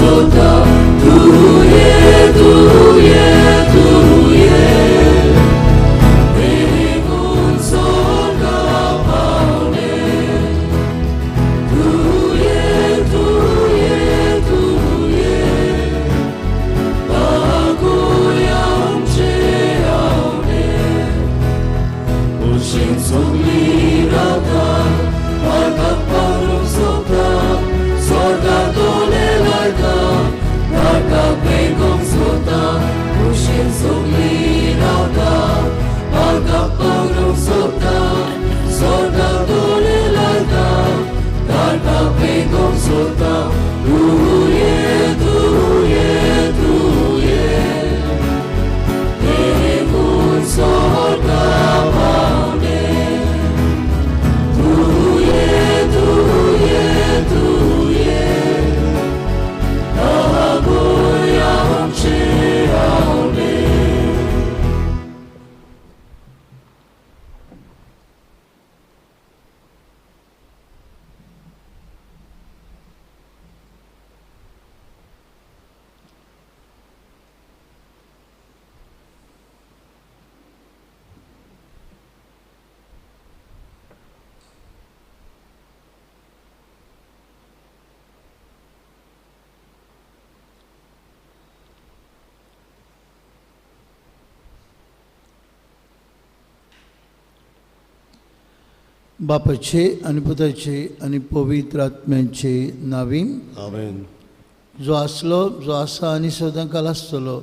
सोता तुये तुये तुये बेगून सोर्गा पावले तुये तुये तुये बागुया आमचे आवडे उशीन सगळी रावता मार्गाक पावूंक सोदता स्वर्गा दोले लायता मार्गाक बेगूंक सोदता उशीन सगळी रावता मार्गाक पावूंक सोदता स्वर्गा दोले लायता मार्गाक बेगूंक सोदता तुये तुये तुये बेगून स्वर्गा पावले तुये तुये तुये बागुया आमचे आवडे. बापाचे आनी पुताचे आनी पवित्र आत्म्याचे नावीन. आमेन. जो आसलो, जो आसा आनी सदांकाल आसतलो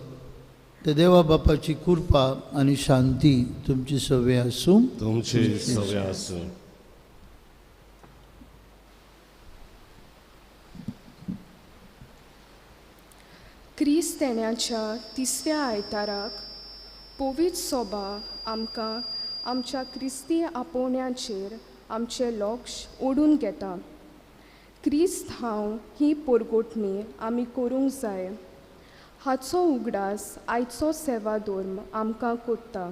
ते देवा बापाची कृपा आनी शांती तुमची सवे आसूं. तुमची सवे आसूं. क्रिस्त येण्याच्या तिसऱ्या आयताराक पवित्र सोबा आमकां आमच्या क्रिस्ती आपोवण्याचेर आमचें लक्ष ओडून घेता. क्रिस्त हांव ही पोरगोटणी आमी करूंक जाय हाचो उगडास आयचो सेवा धर्म आमकां कोत्ता.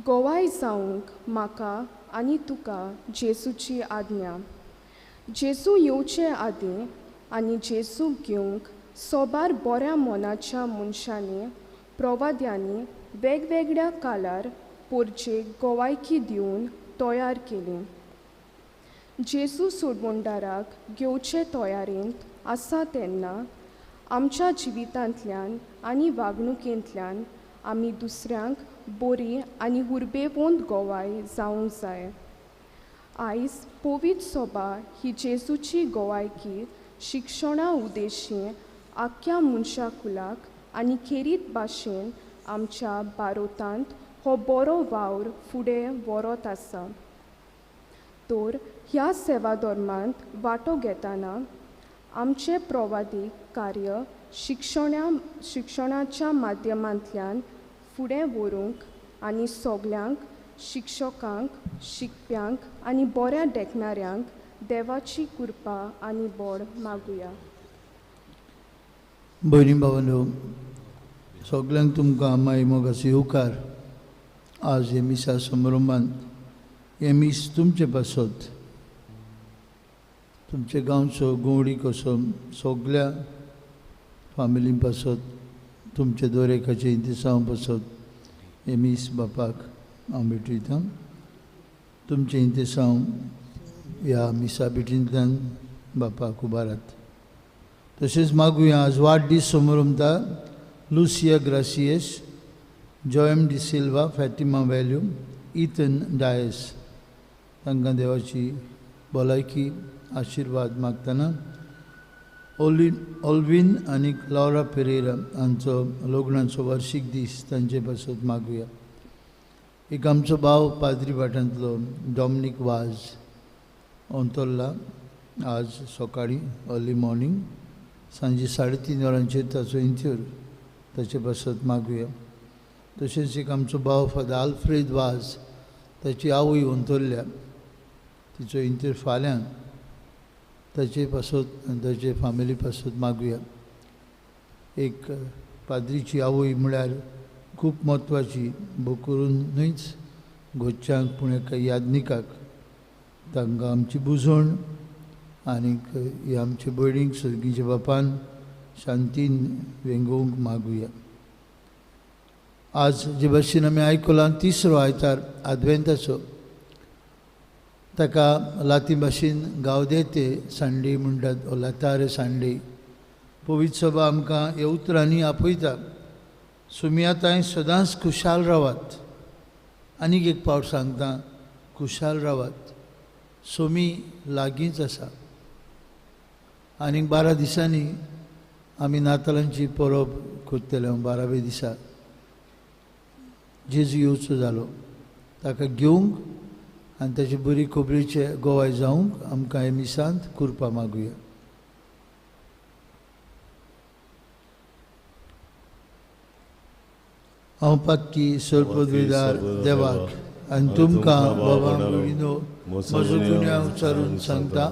गोवाय जावंक म्हाका आनी तुका जेजूची आज्ञा. जेजू येवचे आदीं आनी जेजूक घेवंक सोबार बऱ्या मनाच्या मनशांनी प्रवाद्यांनी वेगवेगळ्या काळार पोरचेक गोवायकी दिवन तयार केली. जेजू सोडवणदाराक घेवचे तयारेंत आसा तेन्ना आमच्या जिवितांतल्यान आनी वागणुकेंतल्यान आमी दुसऱ्यांक बरी आनी हुर्बेवंत गोवाय जावंक जाय. आयज पवित्र सोबा ही जेजूची गोवायकी शिक्षणा उद्देशी आख्ख्या मनशा कुलाक आनी खेरीत भाशेन आमच्या भारतांत हो बरो वावर फुडें व्हरत आसा. तर ह्या सेवा धर्मांत वांटो घेतना आमचें प्रवादीक कार्य शिक्षणाच्या माध्यमांतल्यान फुडें व्हरूंक आनी सगल्यांक शिक्षकांक शिकप्यांक आनी बऱ्या देखणाऱ्यांक देवाची कृपा आनी बळ मागुया. भयणी भावांनो, सगल्यांक तुमकां माय मोगाचो येवकार. आज हे मिसा समारंभांत हें मीस तुमचे पासत, तुमचे गांवचो गोवडी कसो सगल्या फामिली पासत, तुमचे दरेकाचे इंतिसांव पासत हें मीस बापाक हांव भेटयतां. तुमचें इंतिसांव ह्या मिसा भेटींतल्यान बापाक उबारात. तशेंच मागुया आज वाडदीस समारंभता Lucia Gracias, Joyam D'Silva, Fatima Velho, Ethan Dias तांकां देवाची भलायकी आशिर्वाद मागतना ओल्विन आनी लॉरा पेरेरा हांचो लग्नाचो वार्शीक दीस तांचे पासत मागुया. एक आमचो भाव पाद्री भाटांतलो डॉमनीक वाज अंतरला आज सकाळीं अर्ली मॉर्निंग सांजे 3:30 वरांचेर ताचो इंत्योर ताचे पासत मागुया. तशेंच एक आमचो भाव फादर आल्फ्रेद वाज ताची आवय अंतरल्या तिचो इंत्योर फाल्यां ताचे पासत आनी ताचे फामिली पासत मागुया. एक पाद्रीची आवय म्हळ्यार खूब म्हत्वाची, भोव करून न्हयच घरच्यांक पूण एका यादनिकाक तांकां आमची बुजवण आनीक हे आमचे भयणीक सर्गीच्या बापान शांतीन वेंगोवंक मागुया. आज जे भशेन आमी आयकलां तिसरो आयतार आदवेंताचो, ताका लातीं भाशेन गावदेते सांडे म्हणटात ओ लातारे सांडे. पवित्र सभा आमकां ह्या उतरांनी आपयता, सुमयाताय सदांच खुशाल रावात. आनीक एक पावट सांगता, खुशाल रावात, सोमी लागींच आसा. आनीक 12 दिसांनी आमी नातालांची परब करतले. 12व्या दिसा जेजू येवचो जालो, ताका घेवंक आनी ताची बरी खबरीचे गोवाय जावंक आमकां हे मिसांत कृपा मागुया. हांव पातकी सर्वपदवीदार देवाक आनी तुमकां बाबा भयणीनो म्हजो गुन्यांव उच्चारून सांगता,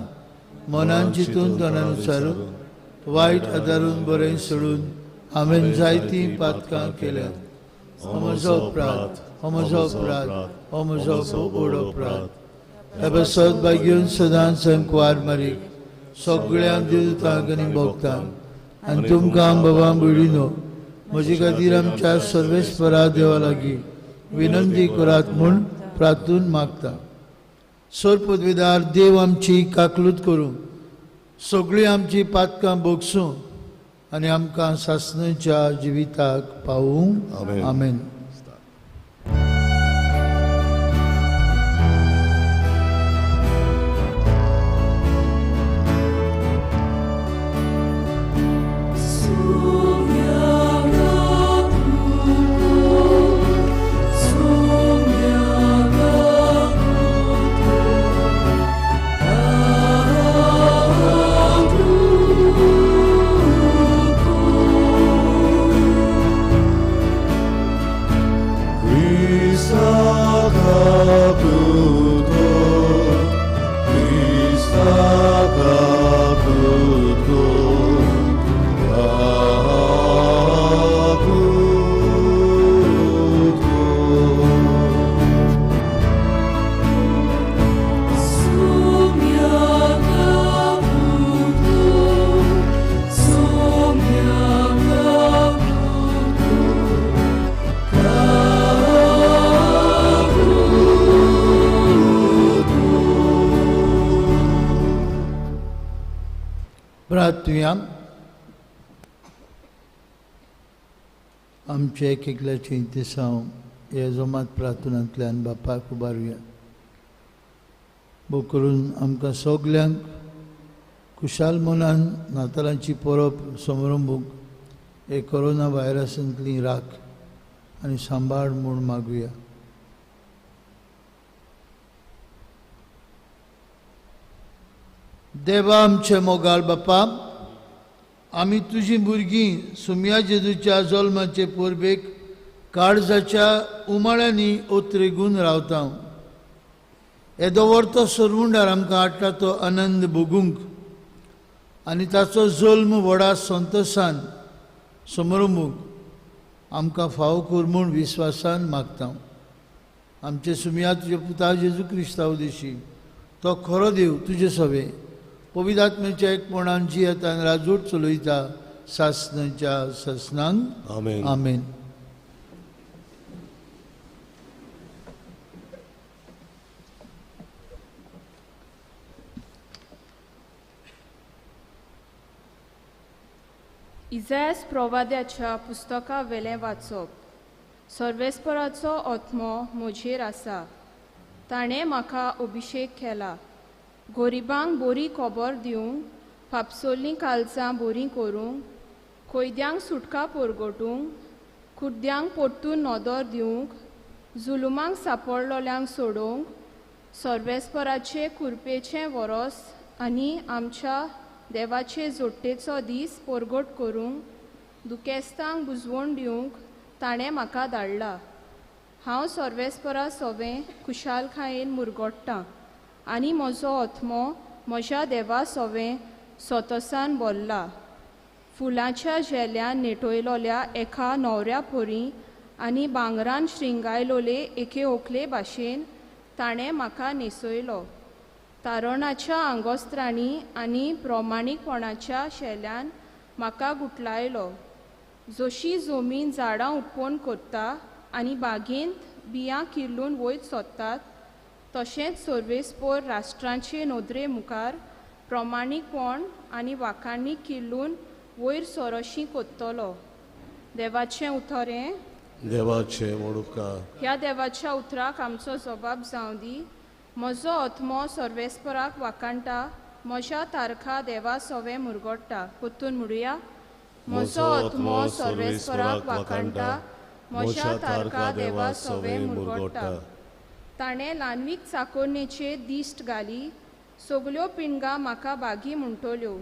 मनान चिंतून तोंडान उच्चारून वायट आदारून बरें सोडून हांवें जायतीं पातकां केल्यात. हो म्हजो अपराध, हो म्हजो अपराध, हो म्हजो व्हड अपराध. ह्या पासत भाग्यून सदांच कुवार मारीक सगळ्यांक देवतांक आनी भोगतांक आनी तुमकां बाबा भयणीनो म्हजे खातीर आमच्या सर्वेस्परा देवा लागीं विनंती करात म्हूण प्रार्थून मागता. सर्वपदवीदार देव आमची काकलूत करूं, सगळीं आमची पातकां भोगसूं आनी आमकां सासणाच्या जिविताक पावूं. आमेन. आमचे एक एकल्याचे इंतेसांव हे जोमात प्रार्थनांतल्यान बापाक उबारुया. भोव करून आमकां सगल्यांक खुशाल मनान नातालांची परब समारंभूंक हे कोरोना व्हायरसांतली राख आनी सांबाळ म्हूण मागुया. देवा आमचे मोगाळ बापा, आमी तुजी भुरगीं सुमया जेजूच्या जल्माचे परबेक काळजाच्या उमाळ्यांनी ओत्रेगून रावता. येदो व्हडतो सरवुंडार आमकां हाडटा तो आनंद भोगूंक आनी ताचो जल्म व्हडा संतोशान समरंभूंक आमकां फावो कर म्हूण विस्वासान मागता. आमचे सुमया तुजे पुता जेजू क्रिस्तांव देशी तो खरो देव तुजे सवे पवित्र आत्म्याच्या एकपणान जियेता आनी राजवट चलयता सासणाच्या सासणांक. आमेन. आमेन. इजायस प्रवाद्याच्या पुस्तका वेलें वाचप. सर्वेस्पराचो आत्मो म्हजेर आसा, ताणें म्हाका अभिशेक केला गरिबांक बरी खबर दिवंक, फापसोल्लीं कालचां बरीं करूंक, कैद्यांक सुटका परगटूंक, कुड्ड्यांक परतून नदर दिवंक, जुलुमांक सापडलोल्यांक सोडोवंक, सर्वेस्पराचे कुरपेचें वरोस आनी आमच्या देवाचे जोडटेचो दीस परगट करूंक, दुखेस्तांक बुजवण दिवंक ताणें म्हाका धाडला. हांव सर्वेस्परा सोवें खुशालकायेन मुरगोट्टां आनी म्हजो आत्मो म्हज्या देवा सोवें सोतोसान भरला. फुलांच्या झेल्यान नेटयलोल्या एका न्हवऱ्या परी आनी भांगरान श्रिंगायलोले एके ओकले भाशेन ताणें म्हाका न्हेसयलो. तारणाच्या आंगोस्त्रांनी आनी प्रमाणीकपणाच्या शेल्यान म्हाका गुटलायलो. जशी जमीन झाडां उत्पन्न करता आनी बागेंत बियां किल्लून वयर सोदतात, तशेंच सर्वेस्पोर राष्ट्रांचे नदरे मुखार प्रमाणीकपण आनी वाखाणी किल्लून वयर सरोशी कोत्तलो. देवाचें उतर हें. देवाचें व्हड उपकार. ह्या देवाच्या उतराक आमचो जबाब जावं दी. म्हजो आत्मो सर्वेस्पराक वाखाणटा, म्हज्या तारखा देवा सवें मुरगोडटा. परतून म्हणुया. म्हजो आत्मो सर्वेस्पराक वाखाणटा, म्हज्या तारखा देवा सवें मुरगोडटा. ताणें ल्हानवीक चाकोरणेचेर दिश्ट घाली, सगल्यो पिणगां म्हाका बागी म्हणटल्यो.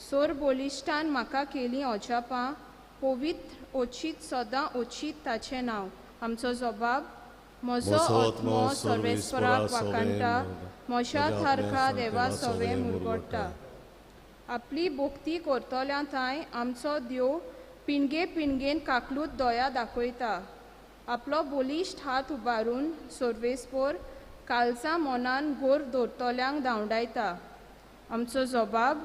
सोर बलिश्ठान म्हाका केलीं अजापां, पवित्र ओचीत सदां ओचीत ताचें नांव. आमचो जबाब. म्हजो आत्मो सर्वेस्पराक वाखाणटा, म्हज्या थारखा देवा सवें मुरगोडटा. आपली भक्ती करतल्या थांय आमचो देव पिणगे पिणगेन काकलूत दया दाखयता. आपलो बलिश्ठ हात उबारून सर्वेस्पोर कालचा मनान गोर दवरतल्यांक धांवडायता. आमचो जबाब.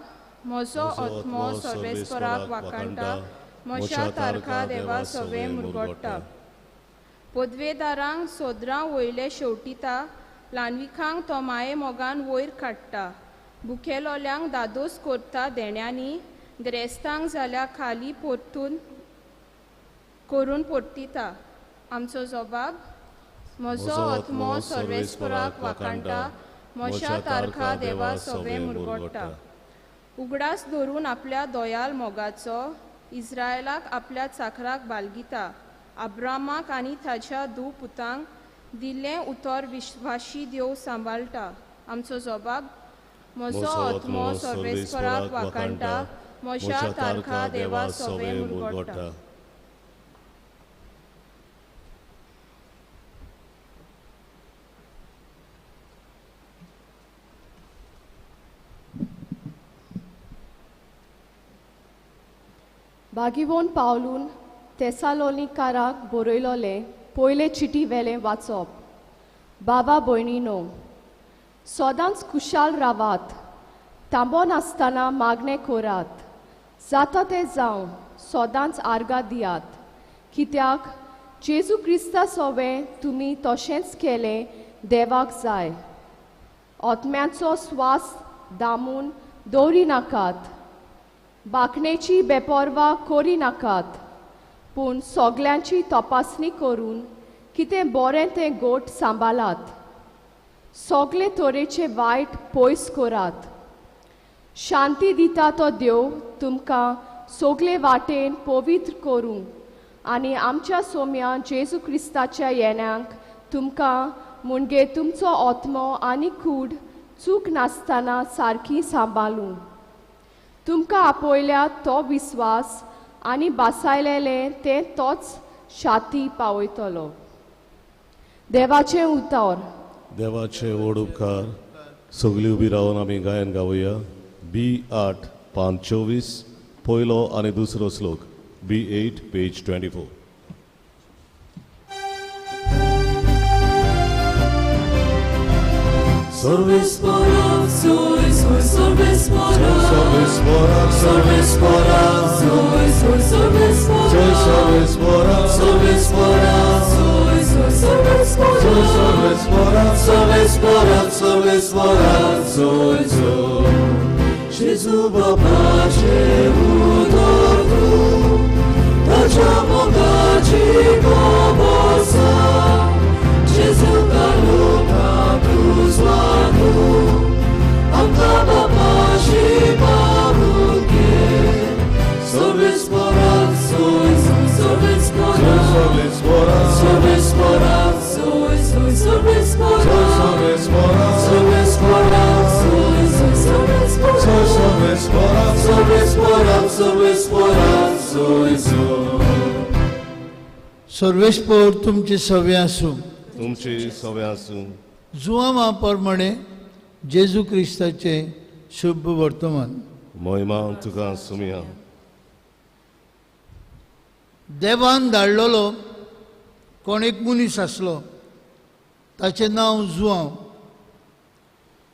म्हजो आत्मो सर्वेस्पराक वाखाणटा, म्हज्या तारखा देवा सवें मुरगोडटा. पदवेदारांक सोदरां वयले शेवटिता, ल्हानविखांक तो माये मोगान वयर काडटा. भुकेलोल्यांक दादोस करता देण्यांनी, ग्रेस्तांक जाल्यार खाली परतून करून परतिता. आमचो जबाब. म्हजो आत्मो सर्वेस्पराक वाखाणटा, म्हज्या तारखा देवा सवें मुरगोडटा. उगडास धरून आपल्या दयाल मोगाचो इस्रायलाक आपल्या चाखराक बालगिता. अब्रामाक आनी ताच्या धूव पुतांक दिल्लें उतर विश्वाशी देव सांबाळटा. आमचो जबाब. म्हजो आत्मो सर्वेस्पराक वाखाणटा, म्हज्या तारखा देवा सवें मुरगोडटा. बागिवोन पावलून तेसालोनिकाराक बरयलोलें पयले चिटी वेलें वाचप. बाबा भयणीनो, सदांच खुशाल रावात, तांबो नासतना मागणें करात, जाता तें जावं सदांच आर्गां दियात, कित्याक जेजू क्रिस्ता सोवें तुमी तशेंच केलें देवाक जाय. आत्म्याचो स्वास दामून दवरिनाकात, बाकणेची बेपर्वा करिनाकात, पूण सगल्यांची तपासणी करून कितें बरें तें गोट सांबाळात. सगळे तरेचे वायट पयस करात. शांती दिता तो देव तुमकां सगळे वाटेन पवित्र करूं आनी आमच्या सोम्या जेजू क्रिस्ताच्या येण्याक तुमकां म्हणजे तुमचो आत्मो आनी कूड चूक नासतना सारकी सांबाळूं. तुमकां आपयल्या तो विस्वास आनी बासायलेलें तें तोच शाती पावयतलो. देवाचें उतर. देवाचें व्हड उपकार. सगळीं उबी रावन आमी गायन गावया. बी 8 पान 24 पयलो आनी दुसरो श्लोक. बी 8 पेज 24. सर्वेस्परा soy soy सर्वेस्परा सर्वेस्परा सर्वेस्परा soy soy सर्वेस्परा सर्वेस्परा सर्वेस्परा soy soy सर्वेस्परा सर्वेस्परा सर्वेस्परा सर्वेस्परा soy soy Gesù pace udotu tacia mogaci bobosa Gesù kaluka cruzlatu Amka pace babuke सर्वेस्परा soy soy सर्वेस्परा सर्वेस्परा सर्वेस्परा soy soy सर्वेस्परा सर्वेस्परा सर्वेस्परा soy soy सर्वेस्परा सर्वेस्परा सर्वेस्परा सर्वेस्परा soy soy. सर्वेस्पोर तुमचे सवे आसूं. तुमचे सवे आसूं. जुआंवा प्रमाणे जेजू क्रिस्ताचें शुभ वर्तमान. महिमा तुका सुमिया. देवान धाडलेलो कोण एक मनीस आसलो, ताचें नांव जुआंव.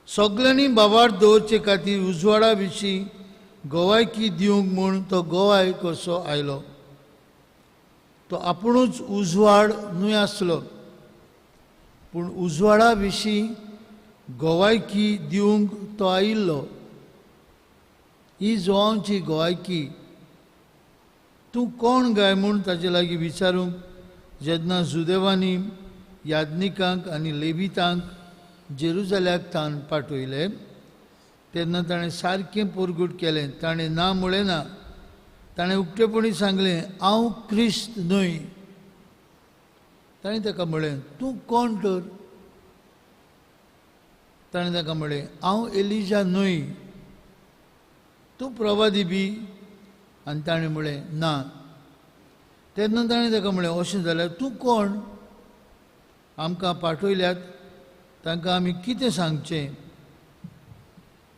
सगल्यांनी भावार्थ दवरचे खातीर उजवाडा विशीं गवायकी दिवंक म्हूण तो गोवाय कसो आयलो. तो आपुणूच उजवाड न्हय आसलो, पूण उजवाडा विशीं गवायकी दिवंक तो आयिल्लो. ही जुवांची गवायकी. तूं कोण गाय म्हूण ताजे लागीं विचारूंक जेन्ना जुदेवांनी याज्ञिकांक आनी लेवितांक जेरुजाल्याक तान पाठयले तेन्ना ताणें सारकें पोरगूट केलें. ताणें ना म्हळें ना, ताणें उक्तेपणी सांगलें, हांव क्रिस्त न्हय. ताणें ताका म्हळें, तूं कोण तर? ताणें ताका म्हळें, हांव एलिजा न्हय. तूं प्रवादी बी? आनी ताणें म्हळें, ना. तेन्ना ताणें ताका म्हळें, अशें जाल्यार तूं कोण? आमकां पाठयल्यात तांकां आमी कितें सांगचें?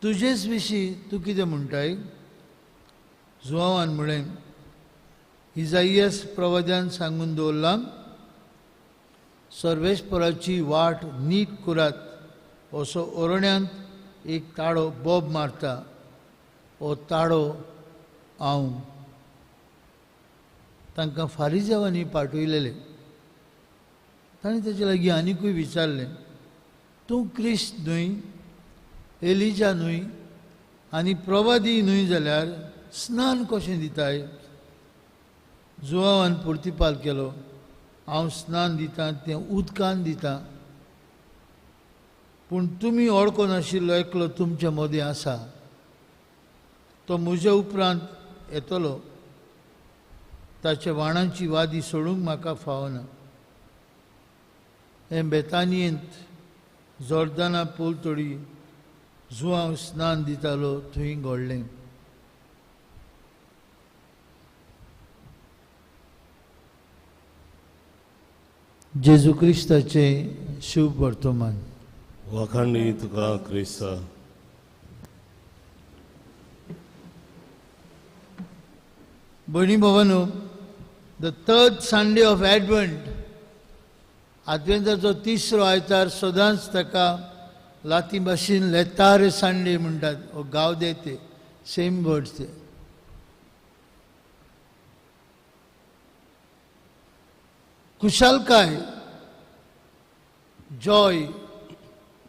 तुजेच विशीं तूं कितें म्हणटाय? जुवावान म्हळें, इजाइयस प्रवाद्यान सांगून दवरलां, सर्वेस्पराची वाट नीट करात असो ओरण्यांत एक ताळो बोब मारता. हो ताळो हांव. तांकां फारिजावांनी पाठयलेले. ताणें ताचे लागीं आनिकूय विचारलें, तूं क्रिस्त न्हय, एलिजा न्हय आनी प्रवादी न्हय जाल्यार स्नान कशें दिताय? जुवावान प्रतिपाल केलो, हांव स्नान दितां तें उदकान दितां, पूण तुमी वळखो नाशिल्लो एकलो तुमचे मदीं आसा. तो म्हज्या उपरांत येतलो, ताच्या वाणांची वादी सोडूंक म्हाका फावना. हें बेतानियेंत जोर्दाना पलतडी जुवांव स्नान दितालो थंय घडलें. जेजू क्रिस्ताचें शुभ वर्तमान. वाखाणी तुका क्रिस्ता. भयणी भावानो, the third Sunday of Advent, आदवेंताचो तिसरो आयतार सदांच ताका लाती भाशेन लेतार संडे म्हणटात. हो गांव दे ते सेम वर्ड्स ते. खुशालकाय, जॉय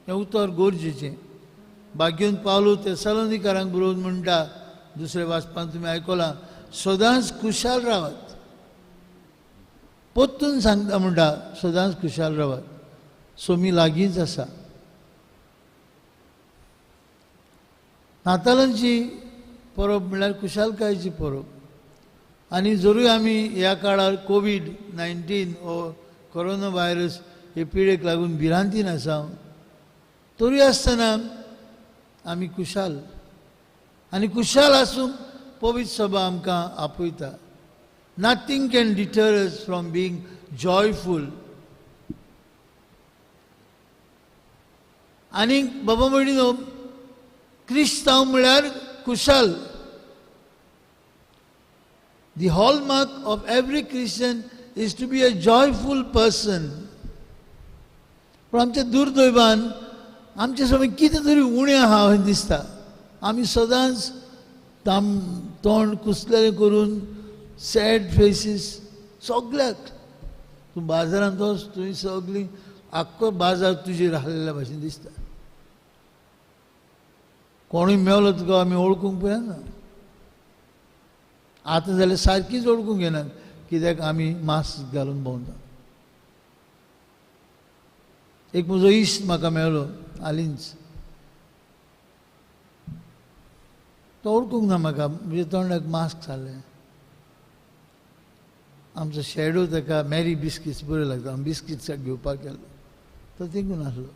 हें उतर गरजेचें. भाग्योन पावलो तेसालोनिकारांक बरोवन म्हणटा, दुसऱ्या वाचपान तुमी आयकलां, सदांच खुशाल रावात. परतून सांगता म्हणटा, सदांच खुशाल रावात. सोमी लागींच आसा. नातालांची परब म्हणल्यार खुशालकायेची परब. आनी जरूय आमी ह्या काळार कोवीड-19 हो कोरोना व्हायरस हे पिडेक लागून भिरांतीन आसा, तरी आसतना आमी खुशाल. आनी खुशाल आसूंक पवित्र सभा आमकां आपयता. Nothing can deter us from being joyful. आनी बाबा भयणीनो, क्रिस्तांव म्हळ्यार खुशाल. The hallmark of every Christian is to be a joyful person. पूण आमच्या दुर्दैवान आमचे सगळें कितें तरी उणें आहा अशें दिसता. आमी सदांच तोंड कुसलेलें करून सॅड फेसीस सगल्याक. तूं बाजारांत वच, तुवें सगळीं आख्खो बाजार तुजेर हाल्लेल्या भाशेन दिसता. कोणूय मेवलो तुका आमी वळखूंक पळयना. आतां जाल्यार सारकीच वळखूंक येना, कित्याक आमी मास्क घालून भोंवता. एक म्हजो इश्ट म्हाका मेळ्ळो हालींच, तो वळखूंक ना म्हाका, म्हज्या तोंडाक मास्क जालें. आमचो शेडो ताका मॅरी बिस्किट्स बऱ्यो लागता, आमी बिस्किट्स घेवपाक गेलो, तो तेंकून आसलो.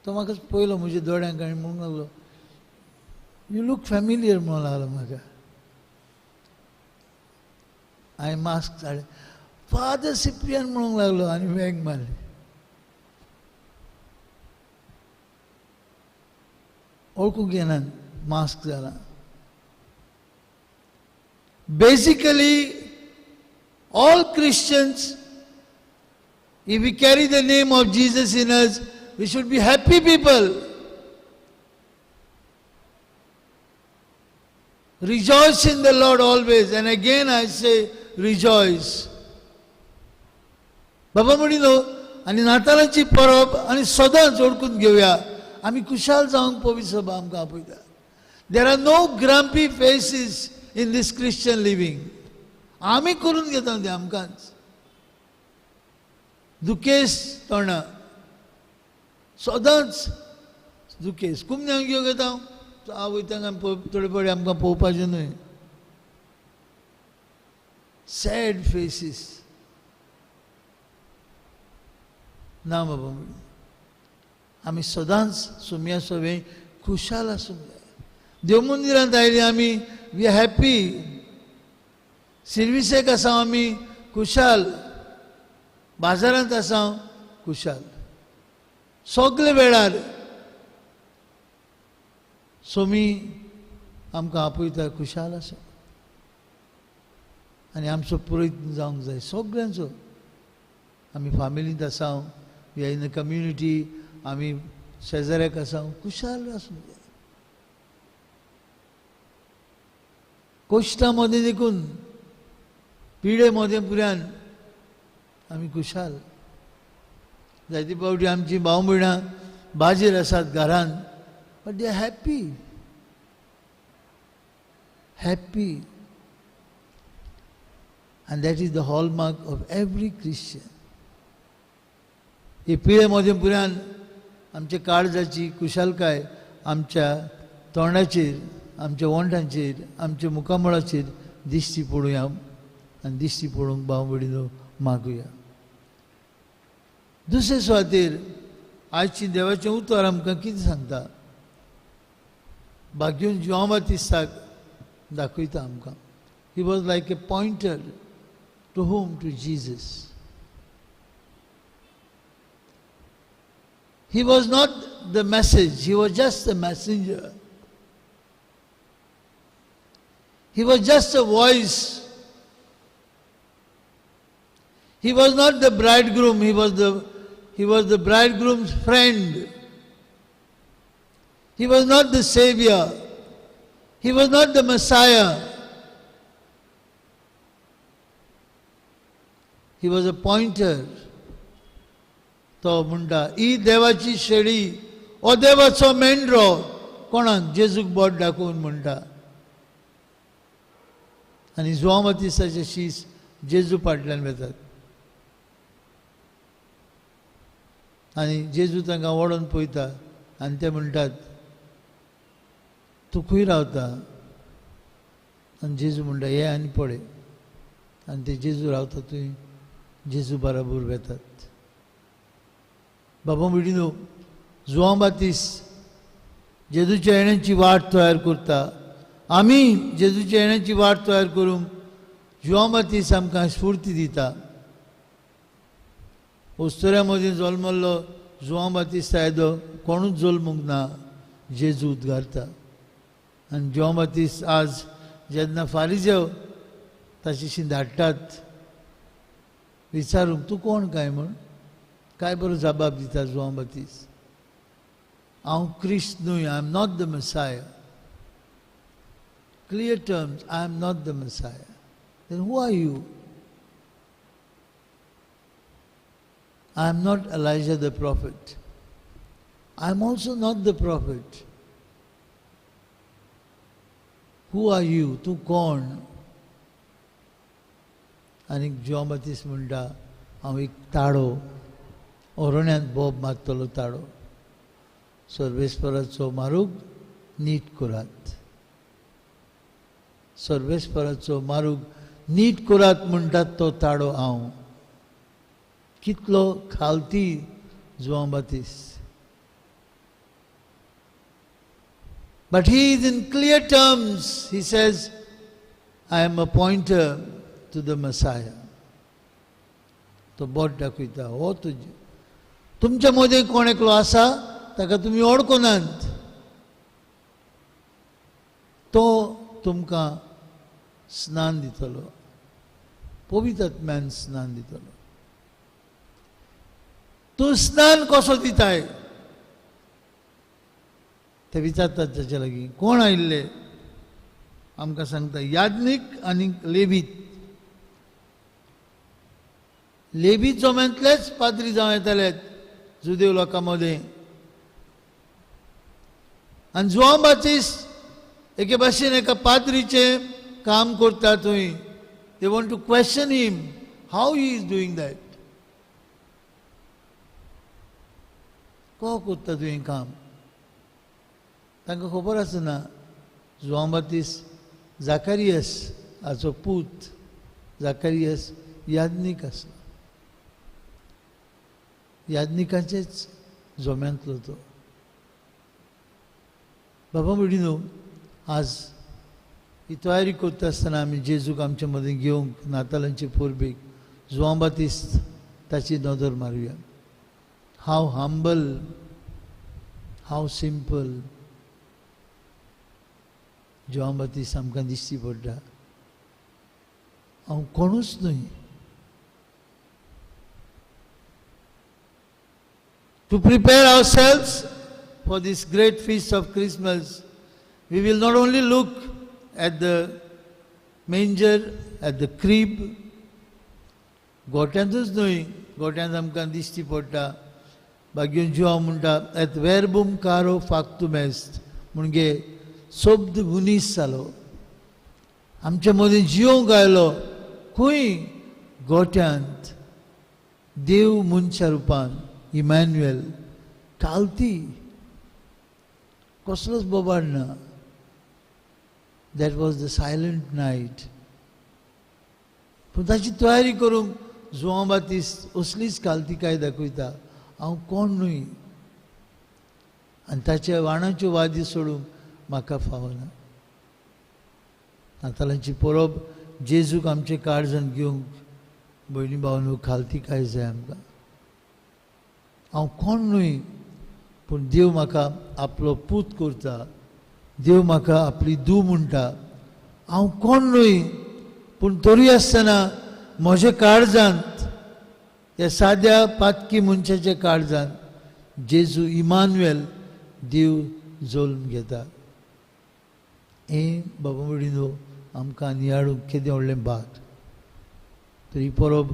तो म्हाका पयलो म्हज्या दोळ्यांक आनी म्हणूंक लागलो, you look familiar म्हणूंक लागलो म्हाका. हांवें मास्क काडलें, फादर सिप्रियन म्हणूंक लागलो आनी वेंग मारली. वळखूंक येना, मास्क जाला. Basically all Christians, if we carry the name of Jesus in us, we should be happy people. Rejoice in the Lord always, and again I say rejoice. बाबा म्हणिल्लो आनी नातालांची परब आनी सदांच ओळखून घेवया आमी खुशाल जावंक पवित्र सभा आमकां आपयता. There are no grumpy faces in this Christian living. आमी करून घेता ते आमकांच दुखेस तोंडा सदांच दुखेस कुमन्यांक घेवन घेता हांव वयता थोडे फावटी आमकां पळोवपाचें न्हय. सॅड फेसीस ना बाबा, आमी सदांच सुम्या सवें खुशाल आसूंक जाय. देव मंदिरांत आयली आमी we happy, सिर्विसेक आसा आमी खुशाल, बाजारांत आसा खुशाल, सगळे वेळार सोमी आमकां आपयता खुशाल आसा. आनी आमचो प्रयत्न जावंक जाय सगळ्यांचो. आमी फामिलींत आसा, we are in the community, आमी शेजाऱ्याक आसा, खुशाल आसूंक जाय. कोश्टा मदें देखून पिडे मदें पुऱ्यान आमी खुशाल. जायते फावटी आमची भाव भयणां बाजेर आसात घरान, but they are happy, happy. And that is the hallmark of every Christian. ही पिळे मदें पुऱ्यान आमच्या काळजाची खुशालकाय आमच्या तोंडाचेर, आमच्या ओंठांचेर, आमच्या मुखामळाचेर दिश्टी पडुया आनी दिश्टी पडूंक भाव भयणीनो मागुया. दुसरे सुवातेर आयची देवाचें उतर आमकां कितें सांगता? भाग्यून जुआंव बातिस्ताक दाखयता आमकां. He was like a pointer to whom? To Jesus. He was not the message, he was just a messenger. He was just a voice. He was not the bridegroom, he was the bridegroom's friend. He was not the savior. He was not the Messiah. He was a pointer. तो म्हणटा ही देवाची शेळी, हो देवाचो मेंढरो. कोणाक? जेजूक बोट दाखोवन म्हणटा. आनी जुआंव बातिस्ताचे शीस जेजू फाटल्यान वेतात आनी जेजू तांकां ओडून पळयता आनी ते म्हणटात तूं खंय रावता? आनी जेजू म्हणटा हे आनी पळय. आनी ते जेजू रावता थंय जेजू बराबर वेतात. बाबा भयणीनो, जुआंव बातिस्त जेजूच्या येण्याची वाट तयार करता. आमी जेजूच्या येण्याची वाट तयार करूंक जुआंव बातिस्त आमकां स्फूर्ती दिता. ओस्तोऱ्या मदीं जल्मल्लो जुआंव बातिस्त येदो कोणूच जल्मूंक ना, जेजू उद्गारता. आनी जुआंव बातिस्त आज जेन्ना फारिजेव ताचेशी धाडटात विचारूंक तूं कोण काय म्हूण, काय बरो जबाब दिता जुआंव बातिस्त, हांव क्रिस्त न्हय, I am not the Messiah. Clear terms, I am not the Messiah. Then who are you? I am not Elijah the prophet. I am also not the prophet. Who are you? तूं कोण? आनी जुआंव बातिस्त म्हणटा हांव एक ताडो, ओरण्यांत बोब मारतलो ताडो. सर्वेस्पराचो मारूग नीट करात, सर्वेस्पराचो मारूग नीट करात म्हणटात तो ताडो हांव. कितलो खालती Joao बातिस्त. But he is in clear terms. He says, I am a pointer to the Messiah. तो बोट दाखयता हो तुजे तुमच्या मदें कोण एकलो आसा ताका तुमी वळखनात, तो तुमकां स्नान दितलो, पवित्र आत्म्यान स्नान दितलो. तूं स्नान कसो दिताय? ते विचारतात ताचे लागीं कोण आयिल्ले? आमकां सांगता याज्ञीक आनी लेवीत. लेवीत जम्यांतलेच पाद्री जावं येताले जुदेव लोकां मदें. आनी जुआंव बातिस्त एके भाशेन एका पाद्रीचें काम करता थंय. They want to question him how he is doing that. को करता तुवें काम? तांकां खबर आसना जुआंव बातिस्त जाकारियस हाचो पूत जाकारियस याज्ञीक आसलो. याज्ञिकाचेच जोम्यांतलो तो. बाबा भयणीनो, आज ही तयारी करता आसतना आमी जेजूक आमचे मदीं घेवंक नातालांचे परबेक जुआंव बातिस्त ताची नदर मारुया. हाव हंबल, हाव सिंपल जुआंव बातिस्त आमकां दिश्टी पडटा. हांव कोणूच न्हय. To prepare ourselves for this great feast of Christmas, we will not only look at the manger, at the crib, गोट्यांतूच न्हय, गोट्यांत आमकां दिश्टी पडटा. बागेवन जुआंव म्हणटा एत वेर्बूम कारो फाक्तूम एस्त, म्हणजे शब्द मनीस जालो, आमचे मदीं जिवंक आयलो. खंय? गोट्यांत देव मनशा रुपान, इमॅन्युएल. कालती कसलोच बोबाड ना. That was the silent night. पूण ताची तयारी करूंक जुआंव बातिस्त असलीच कालतिकाय दाखयता. हांव कोण न्हय आनी ताच्या वाणाच्यो वादी सोडूंक म्हाका फावना. नातालांची परब जेजूक आमचे काळजान घेवंक भयणी भावांनो खालतिकाय जाय आमकां. हांव कोण न्हय पूण देव म्हाका आपलो पूत करता, देव म्हाका आपली धूव म्हणटा. हांव कोण न्हय पूण तरी आसतना म्हज्या काळजांत, ह्या साद्या पातकी मनशाच्या काळजांत जेजू इमानुएल देव जल्म घेता. हें बाबा भयणीनो आमकां नियाळूंक केदें व्हडलें भाग. तर ही परब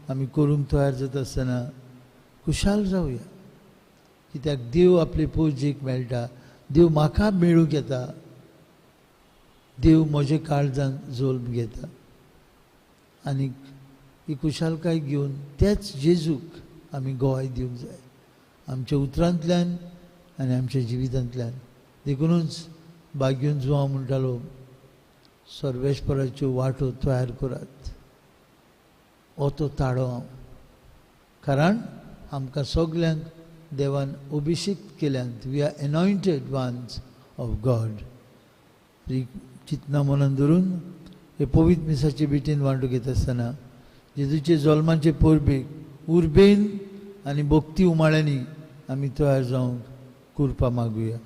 आमी करूंक तयार जाता आसतना खुशाल जावया, कित्याक देव आपले पुजेक मेळटा, देव म्हाका मेळूंक येता, देव म्हजे काळजान जल्म घेता. आनी ही खुशालकाय घेवन त्याच जेजूक आमी गोवाय दिवंक जाय आमच्या उतरांतल्यान आनी आमच्या जिवितांतल्यान. देखुनूच बागेवन जुआंव म्हणटालो सर्वेस्पराच्यो वाटो तयार करात, हो तो ताडो हांव. कारण आमकां सगल्यांक देवान अभिषेक केल्यात. We are anointed ones of God. ही चिंतना मनान धरून हे पवित्र मिसाचे भेटीन वांटो घेता आसतना जेजूचे जल्माचे परबेक उर्बेन आनी भक्ती उमाळ्यांनी आमी तयार जावंक कृपा मागुया.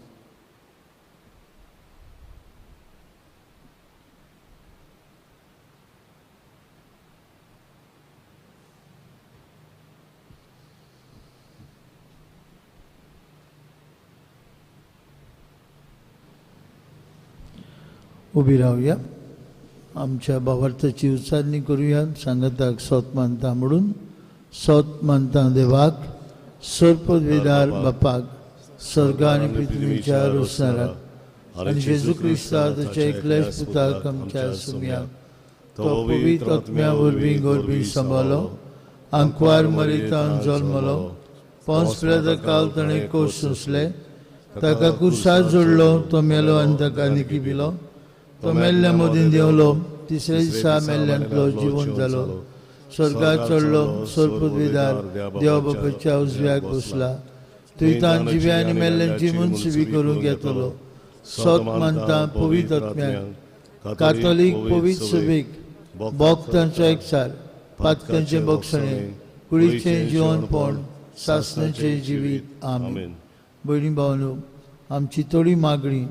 उबी रावया, आमच्या भावार्थाची उच्चारणी करूया. सांगाताक सोत मानता म्हणून सोत मानता देवाक, सर्पविदार बापाक, स्वर्ग आनी पृथ्वीच्या रोसणाराक आनी जेजू क्रिस्ता ताच्या एकल्याच पुताक आमच्या सुम्याक, तो पवित्र आत्म्या वरवीं गोरबी सांबाळ्ळो, आंकवार मरितान जल्मलो, पोंस पिलाता काल ताणें कोश सोंसले, ताका कुर्सार जोडलो, तो मेलो आनी ताका निकी पिलो, तो मेल्ल्या मदीं देंवलो, तिसऱ्या दिसा मेल्ल्यांतलो जिवन जालो, स्वर्गार चडलो, सर्पविदार देवा बापाच्या उजव्याक बसला, थंय जिव्या आनी मेल्ल्यांची मुनसुबी करूंक येतलो. सोत मानता पवित्र आत्म्याक, कातोलीक पवित्र सभेक, भक्तांचो एकचार, पातकांचें बक्षणें, कुडीचें जिवनपण, सासणाचें जिवीत. आमेन. भयणी भावांनो, आमची थोडी मागणी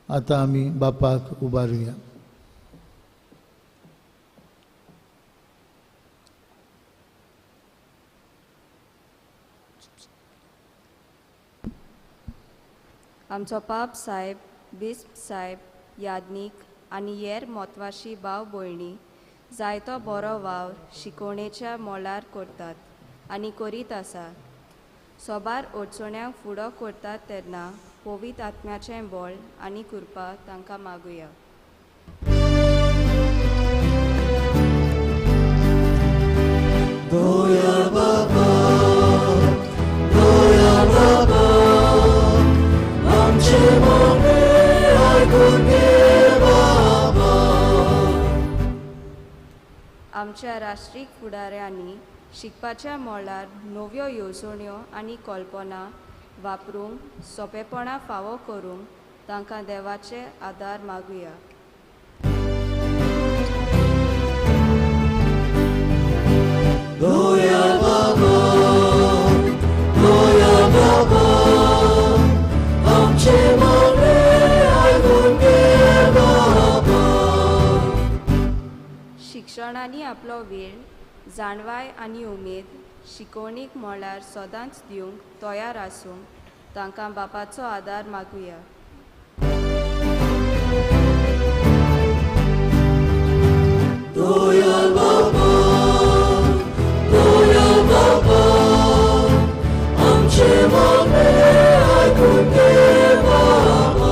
आतां आमी बापाक उबारुया. आमचो पाप साहेब, बिस्प साहेब, याज्ञीक आनी हेर म्हत्वाची भाव भयणी जायतो बरो वावर शिकोवणेच्या मोलार करतात आनी करीत आसा. सोबार अडचण्यांक फुडो करतात तेन्ना पवित्र आत्म्याचें बळ आनी कृपा तांकां मागुया. दया बाबा, दया बाबा, आमचे मागणे आयकून घे बाबा. आमच्या राष्ट्रीक फुडाऱ्यांनी शिकपाच्या मळार नव्यो येवजण्यो आनी कल्पना वापरूंक सोंपेपणां फावो करूंक तांकां देवाचे आदार मागुया. दया बाबा, दया बाबा, आमचे मागणे आयकून घे बाबा. शिक्षणांनी आपलो वेळ, जाणवाय आनी उमेद शिकोवणीक मळार सदांच दिवंक तयार आसूंक तांकां बापाचो आदार मागुया. दया बाबा, दया बाबा, आमचे मागणे आयकून घे बाबा.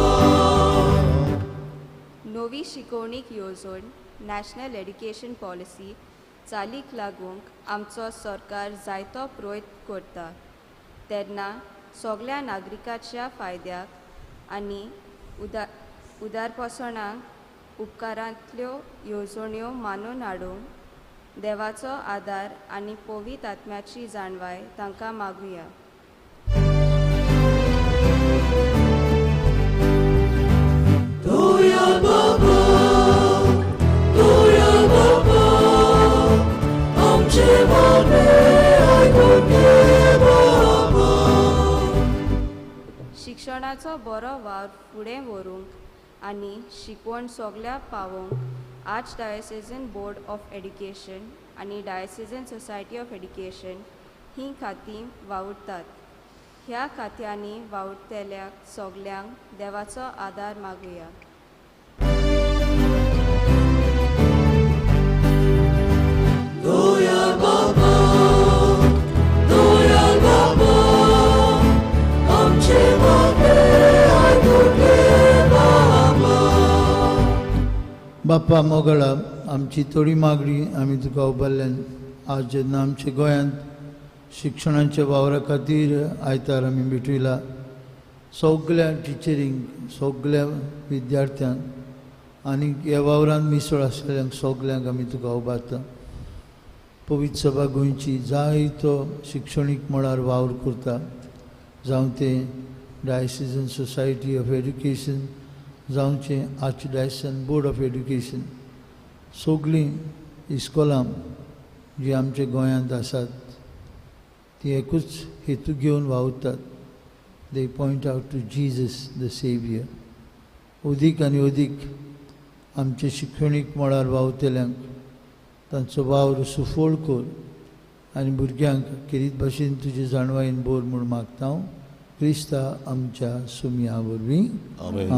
नवी शिकोवणीक येवजण नॅशनल एड्युकेशन पॉलिसी चालीक लागूंक आमचो सरकार जायतो प्रयत्न करता तेन्ना सगल्या नागरिकाच्या फायद्याक आनी उदारपसणाक उपकारांतल्यो येवजण्यो मानून हाडूंक देवाचो आदार आनी पवित्र आत्म्याची जाणवाय तांकां मागुया. दया बाबा, दया बाबा, आमचे मागणे आयकून घे बाबा. शिक्षणाचो बरो वावर फुडें व्हरूंक आनी शिकवण सगल्या पावोवंक arch diocesan board of education आनी डायोसेजन सोसायटी ऑफ एड्युकेशन हीं खातीं वावुरतात. ह्या खात्यांनी वावुरतल्या सगल्यांक देवाचो आदार मागुया. दया बाबा, दया बाबा, आमचे मागणे आयकून घे बाबा. बाप्पा मोगळा, आमची थोडी मागणी आमी तुका उबारल्यान आज जेन्ना आमच्या गोंयांत शिक्षणाच्या वावरा खातीर आयतार आमी भेटयला, सगल्या टिचरींक, सगल्या विद्यार्थ्यांक आनी ह्या वावरांत मिसळ आसलेल्यांक सगल्यांक आमी तुका उबारता. पवित्र सभा गोंयची जायतो शिक्षणीक मळार वावर करता, जावं तें डायोसेजन सोसायटी ऑफ एड्युकेशन, जावचें arch diocesan board of education, सगळीं इस्कोलां जीं आमच्या गोंयांत आसात ती एकूच हेतू घेवन वावुरतात, they point out to Jesus the saviour. अदीक आनी अदीक आमचे शिक्षणीक मळार वावुरतल्यांक तांचो वावर सुफळ कर आनी भुरग्यांक खेरीत भाशेन तुजे जाणवायेन बोर म्हूण मागता हांव क्रिस्ता आमच्या सुमया वरवीं.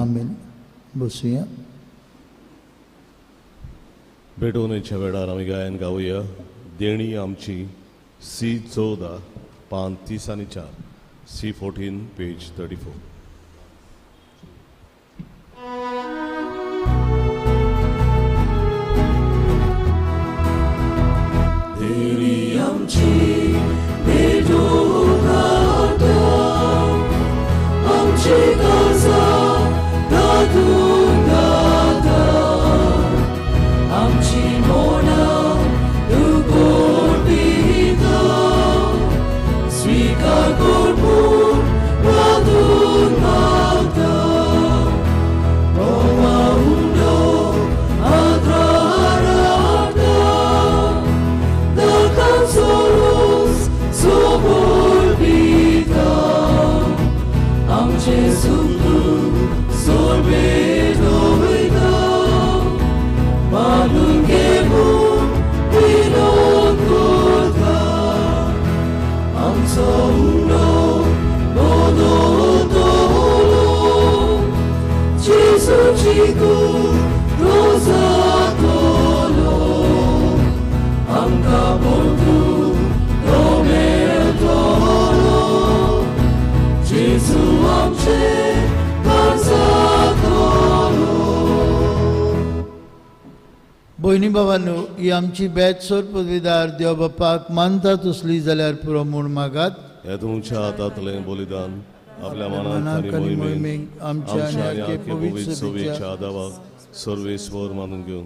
आमेन. बसुया. भेटवणेच्या वेळार आमी गायन गावया देणी आमची सी 14 पान 30 आनी 4, सी 14 पेज 34. देणी आमची भेटून आमची गरजा दादून गाता, आमची मोनां दुकोर पिता, स्वीकार कर म्हूण वादून मागता. रोमा उंडो आदार हाडटा, दाकान सोरोस सोबोर पिता, आमचे सुख सोबेत वयता, मानून घे म्हूण विनोद करता, आमचो उंडो बदलतलो, जेजूची कूड आमचे काळजांतलो. भयणी बाबांनो, ही आमची बेत सोर पदवीदार देव बापाक मानता तसली जाल्यार पुरो म्हूण मागात. हे तुमच्या हातांतलें बलिदान आपल्या मनांत आनी मोहिमेक आमच्या आमच्या आनी आनी आख्खे आख्खे पवित्र पवित्र सभेच्या सभेच्या दावाक सर्वेस्वर मानून घेवन.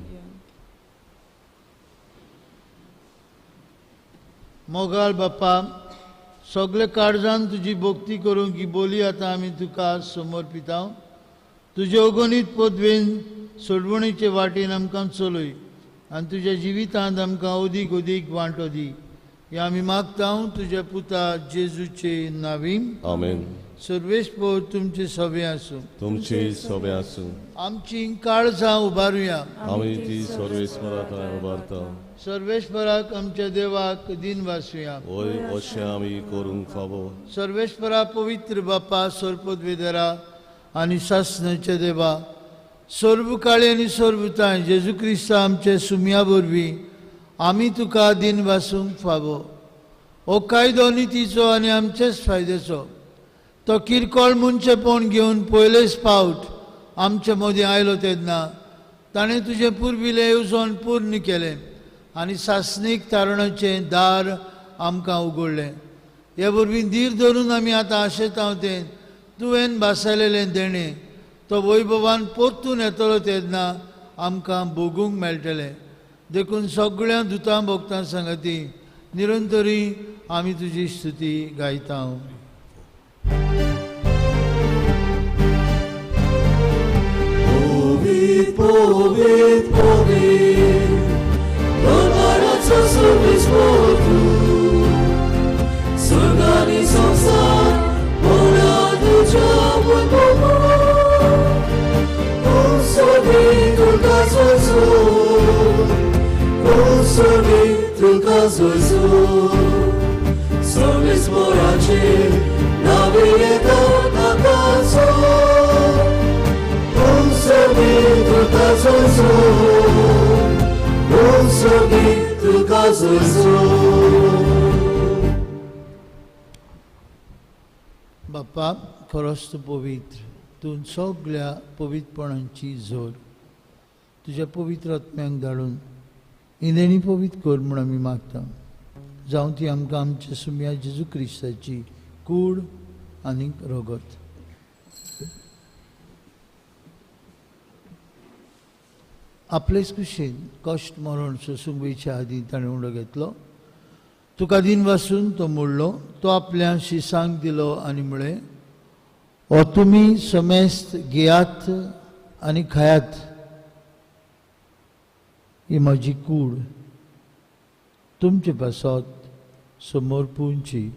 मोगाळ बापा, सगळे काळजान तुजी भक्ती करूंक ही बोली आतां आमी तुका समर्पिता. तुजे अगणीत पदवेन सोडवणीचे वाटेन आमकां चलय आनी तुज्या जिवितांत आमकां अदीक अदीक वांटो दी. हे आमी मागता तुज्या पुता जेजूचे नावीन. आमेन. सर्वेस्पर तुमचे सभे आसूं. तुमची सभे आसूं. आमची काळजां उबारुया. आमी ती सर्वेस्पराक उबारता. सर्वेस्पराक आमच्या देवाक दिन वासुया. वय अशें आमी करूंक फावो. सर्वेस्परा पवित्र बापा, सर्पद्वेदरा आनी सासणाच्या देवा, सर्व काळी आनी सर्वताय जेजू क्रिस्ता आमचे सुमया वरवीं आमी तुका दिन वासूंक फावो. हो कायदो नितीचो आनी आमचेच फायद्याचो. तो किरकोळ मनशेपण घेवन पयलेच फावट आमचे मदीं आयलो तेन्ना ताणें तुजें पुर्विल्लें येवजण पूर्ण केलें आनी सासणीक तारणाचें दार आमकां उगडलें. हे वरवीं धीर धरून आमी आतां आशेता तें तुवें भासायलेलें देणें तो वैभवान परतून येतलो तेन्ना आमकां भोगूंक मेळटलें. देखून सगळ्या दुतां भोगतां सांगती निरंतरी आमी तुजी स्तुती गायता. Povit, povit, povit, Donarațo सर्वेस्पर तूं. स्वर्गानी संवसार मोडा तुज्या वैभवान. कोसमी तुका जोजो, कोसमी तुका जोजो. सर्वेस्पराचे नावे येता ताकाचो. कोसमी तुका जोजो, कोसमी तुका जोजो. बापा, खरोच तूं पवित्र, तूं सगळ्या पवित्रपणांची जोर. तुज्या पवित्र आत्म्यांक धाडून इंदेणी पवित्र कर म्हूण आमी मागता. जावं ती आमकां आमच्या सुमया जेजू क्रिस्ताची कूड आनी रगत. आपलेच कुशीन कश्ट मरण सोसूंक वयच्या आदीं ताणें उडो घेतलो. तुका दिन वासून तो मोडलो, तो आपल्या शिसांक दिलो आनी म्हळें, हो तुमी समेस्त घेयात आनी खायात, ही म्हजी कूड तुमचे पासत समर्पूंची.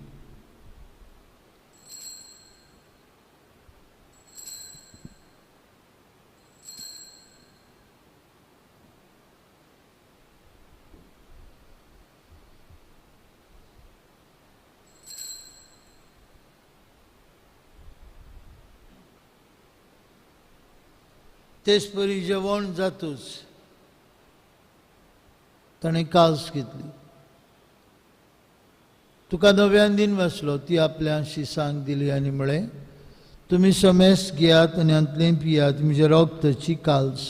तेच परी जेवण जातूच ताणें काल्स घेतली. तुका नव्यान दिन वाचलो, ती आपल्या शिसांक दिली आनी म्हळें, तुमी समेस्त घेयात आनी हांतलें पियात, म्हज्या रगताची काल्स.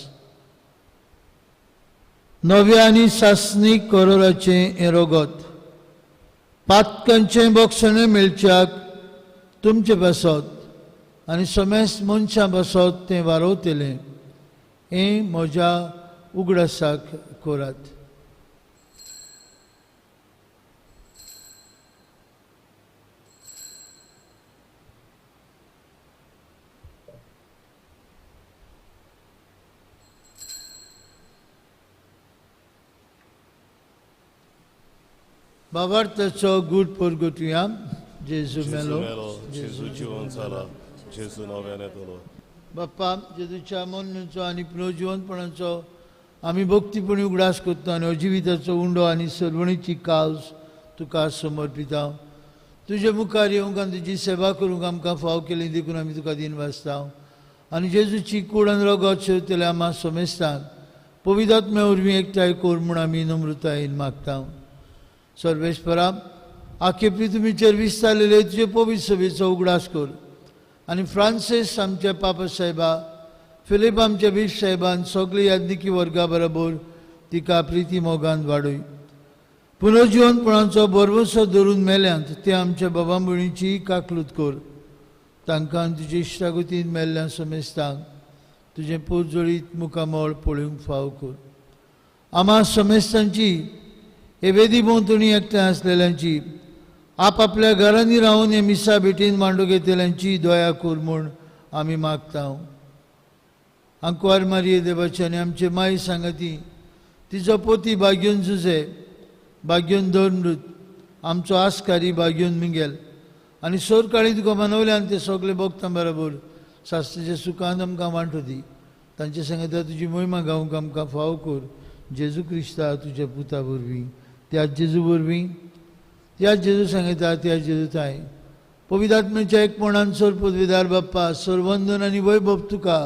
नव्या आनी सासणीक करोराचें हें रगत पातकांचें बक्षणें मेळच्याक तुमचे पासत आनी समेस्त मनशां पासत तें वारोवतलें. हें म्हज्या उगडासाक करात. बाबार्थाचो गूट परगटुया. जेजू मेलो, जेजू जिवन जाला, जेजू नव्यान येतलो. बाप्पा, जेजूच्या मरणाचो आनी पुनर्जिवनपणाचो आमी भक्तीपणी उगडास करता आनी जिविताचो उंडो आनी सर्वणीची काल्स तुका समर्पिता. तुजे मुखार येवंक आनी तुजी सेवा करूंक आमकां फाव केली देखून आमी तुका दिन वाचता. आनी जेजूची कूड आनी रगत शेवतल्या आमा समेस्तांक पवित्र आत्म्या वरवीं एकठांय कर म्हूण आमी नम्रतायेन मागता. सर्वेस्परा, आखे पृथ्वीचेर विस्तारलेले तुजे पवित्र सभेचो उगडास कर. आनी फ्रांसीस आमच्या पापा साहेबा, फिलीप आमच्या बीश साहेबान सगळी याज्ञिकी वर्गा बरोबर तिका प्रिती मोगान वाडय. पुनर्जिवनपणाचो भरवंसो धरून मेल्यांत ते आमच्या बाबा भयणीची काकलूत कर. तांकां तुजे इश्टागतीन मेल्ल्या समेस्तांक तुजें पोरजोळीत मुखामळ पळोवंक फाव कर. आमा समेस्तांची हे वेदी भोंवतणी एकठांय आसलेल्यांची, आपआपल्या घरांनी रावन हे मिसा भेटीन मांडू घेतल्यांची दया कर म्हूण आमी मागता. आंकवार मारये देवाची आनी आमचे माई सांगाती तिचो पोती बाग्योन जुजे, बाग्योन धर्मृत, आमचो आस्कारी बाग्योन मिंगेल आनी सोरकाळी तुका मनवल्यान ते सगळे भोगता बरोबर शास्त्राच्या सुखान आमकां वांटो दी. तांचे सांगता तुजी मोहिमा गावंक आमकां फाव कर. जेजू क्रिस्ता तुज्या पुता वरवीं, त्या जेजू वरवीं, त्या जेजू सांगता त्या जेजू ताय पवित्र आत्म्याच्या एकपणान सोर पदवीदार बाप्पा सरवंदन आनी वैभव तुका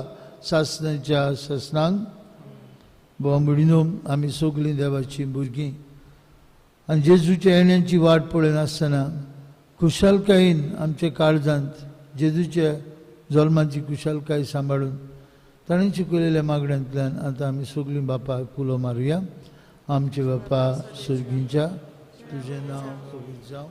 सासनाच्या सासनांक. बाबा आमी सगळीं देवाचीं भुरगीं आनी जेजूच्या येण्याची वाट पळयनासतना खुशालकायेन आमच्या काळजांत जेजूच्या जल्माची खुशालकाय सांबाळून ताणें शिकयलेल्या मागण्यांतल्यान आतां आमी सगळीं बापाक उलो मारुया. आमचे बापा सर्गींच्या, तुजें नांव पवित्र जावं,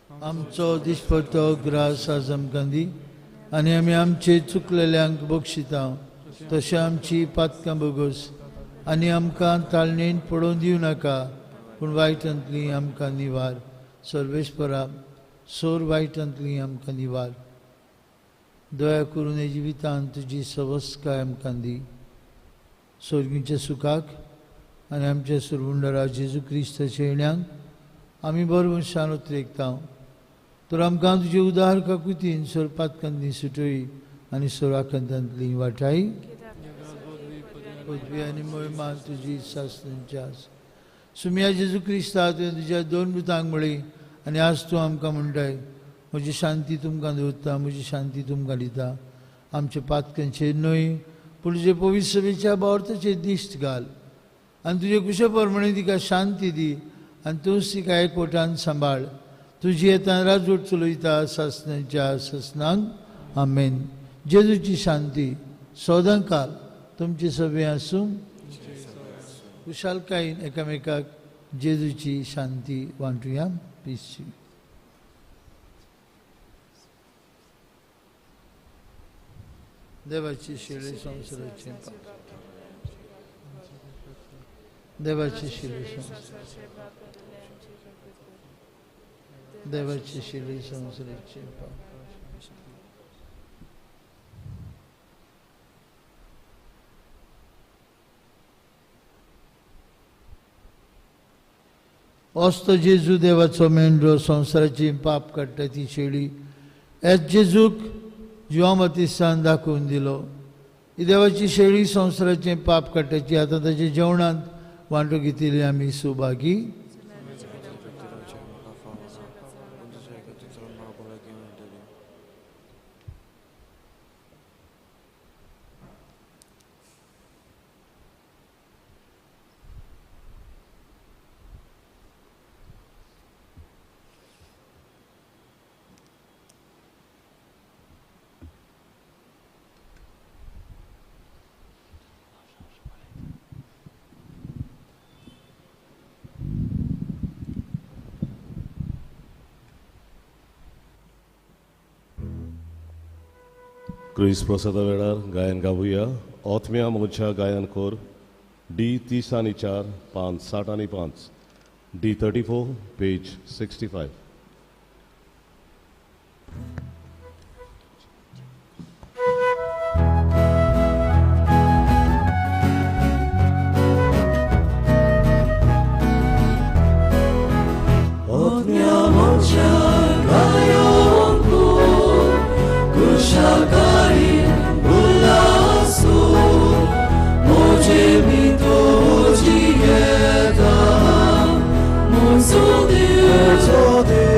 आमचो दिसपट्टो ग्रास आज आमकां दी आनी आमी आमचे चुकलेल्यांक बक्षिता तशें आमची पातकां बोगस आनी आमकां ताळणेन पडोवन दिवं नाका, पूण वायटांतली आमकां निवार. सर्वेस्परा सोर वायटांतली आमकां निवार. दया करून हे जिवितांत तुजी सवस्काय आमकां दी. सोर्गीच्या सुखाक आनी आमच्या सुरवुंडरा जेजू क्रिस्ताच्या येण्याक आमी बरोबर उतरेकता. तर आमकां तुजे उदार काकुतीन सोरपातकांतली सुटोई आनी सोराकांतांतली वाटाई. पदवी आनी मोहिमा तुजी सासनांची आस. सुमिया जेजू क्रिस्ता तुवें तुज्या दोन मृतांक म्हळी आनी आज तूं आमकां म्हणटाय, म्हजी शांती तुमकां दवरता, म्हजी शांती तुमकां दिता. आमच्या पातकांचेर न्हय पूण तुजे पवित्र सभेच्या बावर्थाचेर दिश्ट घाल आनी तुजे कुशे प्रमाणे तिका शांती दी आनी तूंच तिका एकवटान सांबाळ. तुजी येतान राजवट चलयता सासनाच्या सासनांक. आमेन. जेजूची शांती सदां काल तुमचे सभे आसूं. खुशालकायेन एकामेकाक जेजूची शांती वांटुया. पीस. देवाची शिले संवसाराचे पाप, देवाची शिले संवसाराचे, देवाची शिले संवसाराचे पाप. असतो जेजू देवाचो मेंढरो संवसाराची पाप काडटा ती शेळी एच जेजूक जिवा बातिस्तान दाखोवन दिलो. ही देवाची शेळी संवसाराचें पाप काडटाची आतां ताच्या जेवणांत वांटो घेतिल्ली आमी सुभागी. क्रिस्त प्रसादा वेळार गायन गावया. ओतम्या मोच्या गायन कोर डी 30 आनी 4 5 60 आनी 5 डी 34 पेज 65. Deus,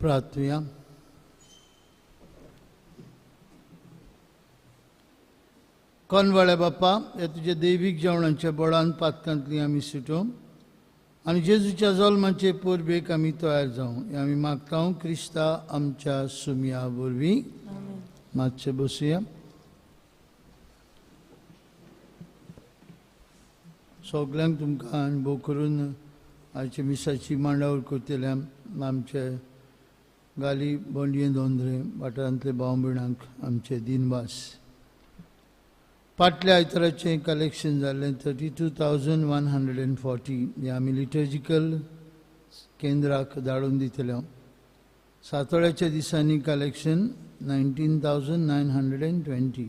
प्रार्थुया. कोनवाळे बाप्पा, ह्या तुज्या दैवीक जेवणाच्या बळान पातकांतली आमी सुटोवं आनी जेजूच्या जल्माचे परबेक आमी तयार जावं हें आमी मागता क्रिस्ता आमच्या सुमया वरवीं. मातशें बसुया. सगल्यांक तुमकां अनुभव करून आयच्या मिसाची मांडावळ करतल्या आमचे गाली बोंडये दोंद्रे वाठारांतले भाव भयणांक आमचे दिनवास. फाटल्या आयताराचें कलेक्शन जाल्लें 32,140 हें आमी लिटर्जिकल केंद्राक धाडून दितले. सातोळ्याच्या दिसांनी कलेक्शन 19,920.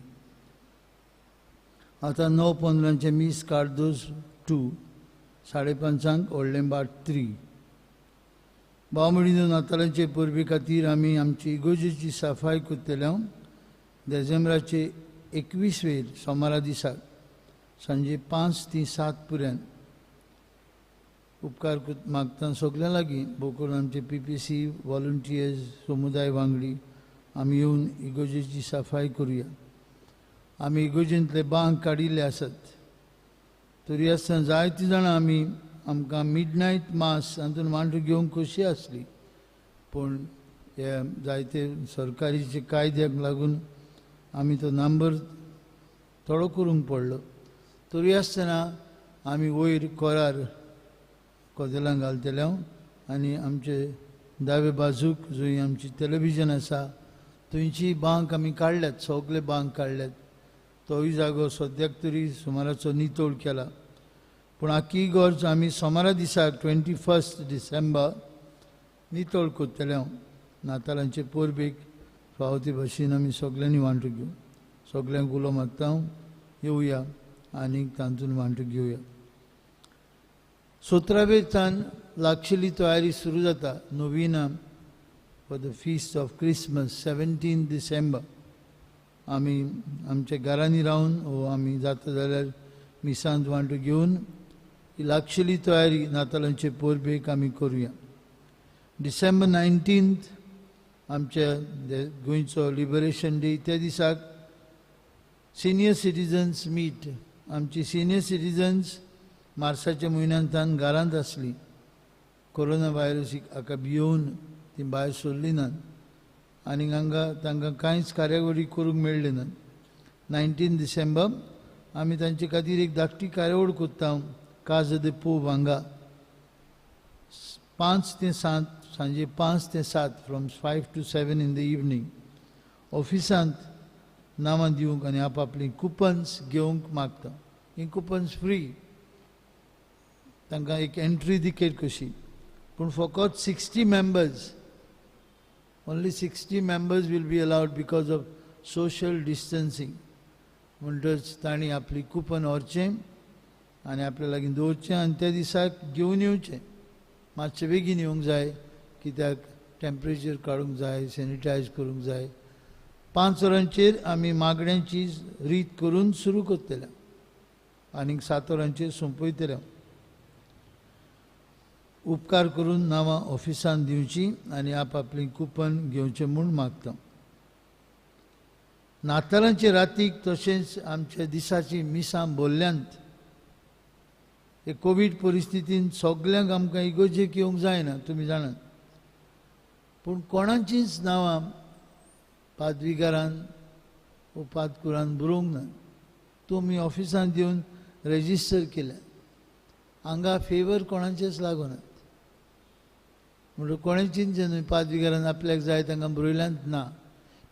आतां 9:15 मीस कार्दोज 2, 5:30 व्हडलें बाट 3. भाव भयणींनो, नातालांचे परबे खातीर आमी आमची इगोजेची सफाय करतले. देजेंब्राचे 21 वेर सोमारा दिसाक सांजे 5 ते 7 पर्यंत उपकार मागता सगल्यां लागीं भोव करून आमचे PPC volunteers समुदाय वांगडी आमी येवन इगोजेची सफाय करुया. आमी इगोजेंतले बांक काडिल्ले आसात तरी आसतना जायतीं जाणां आमी आमकां मिडनायट मास हातून वांटो घेवंक खोशी आसली, पूण हे जायते सरकारीचे कायद्याक लागून आमी तो नंबर थोडो करूंक पडलो. तरी आसतना आमी वयर कोरार कदेलां घालतले आनी आमचे दावे बाजूक जंय आमची टेलिविजन आसा थंयची बांक आमी काडल्यात, सगले बांक काडल्यात. तोय जागो सद्याक तरी सुमाराचो नितळ केला, पूण आखी गरज आमी सोमारा दिसाक 21 डिसेंबर नितळ करतले. नातालांचे परबेक फावो ते भशेन आमी सगल्यांनी वांटो घेवं. सगल्यांक उलो मारता, येवया आनी तातूंत वांटो घेवया. 17 वेर लागशिल्ली तयारी सुरू जाता. Novena for the feast of Christmas 17 December आमी आमच्या घरांनी रावन वो आमी जाता जाल्यार मिसांत वांटो घेवन ही लागशिल्ली तयारी नातालांचे परबेक आमी करुया. डिसेंबर 19 आमच्या गोंयचो लिबरेशन डे, त्या दिसाक सिनियर सिटीजन्स मीट. आमची सिनियर सिटीजन्स मार्साच्या म्हयन्यांत घरांत आसली, कोरोना व्हायरसीक हाका भियोवन ती भायर सरली नात आनी हांगा तांकां कांयच कार्यावळी करूंक मेळ्ळी नात. 19 डिसेंबर आमी तांचे खातीर एक धाकटी कार्यावळ करता काज दे पोव हांगा 5 ते 7, सांजे 5 ते 7, from 5 to 7 in the evening. ऑफिसांत नांवां दिवंक आनी आपआपलीं कुपन्स घेवंक मागता. हीं कुपन्स फ्री, तांकां एक एंट्री तिकेट कशी, पूण फकत 60 members, only 60 members will be allowed because of social distancing. म्हणटच तांणी आपली कुपन व्हरचें आनी आपल्या लागीं दवरचें आनी त्या दिसाक घेवन येवचें. मातशें बेगीन येवंक जाय कित्याक टेम्परेचर काडूंक जाय, सॅनिटायज करूंक जाय. 5 वरांचेर आमी मागण्यांची रीत करून सुरू करतले आनीक 7 वरांचेर सोंपयतले. उपकार करून नांवां ऑफिसान दिवची आनी आपआपली कुपन घेवचें म्हूण मागता. नातालांचे रातीक तशेंच आमच्या दिसाची मिसां बोल्ल्यांत. हे कोवीड परिस्थितीन सगल्यांक आमकां इगोजेक येवंक जायना, तुमी जाणात. पूण कोणाचींच नांवां पादविगारान वो पादकुरान बरोवंक ना. तुमी ऑफिसान दिवन रेजिस्टर केल्या. हांगा फेवर कोणाचेच लागूनात. म्हणून कोणाचीच न्हय पादविगारान आपल्याक जाय तांकां बरयल्यांत ना,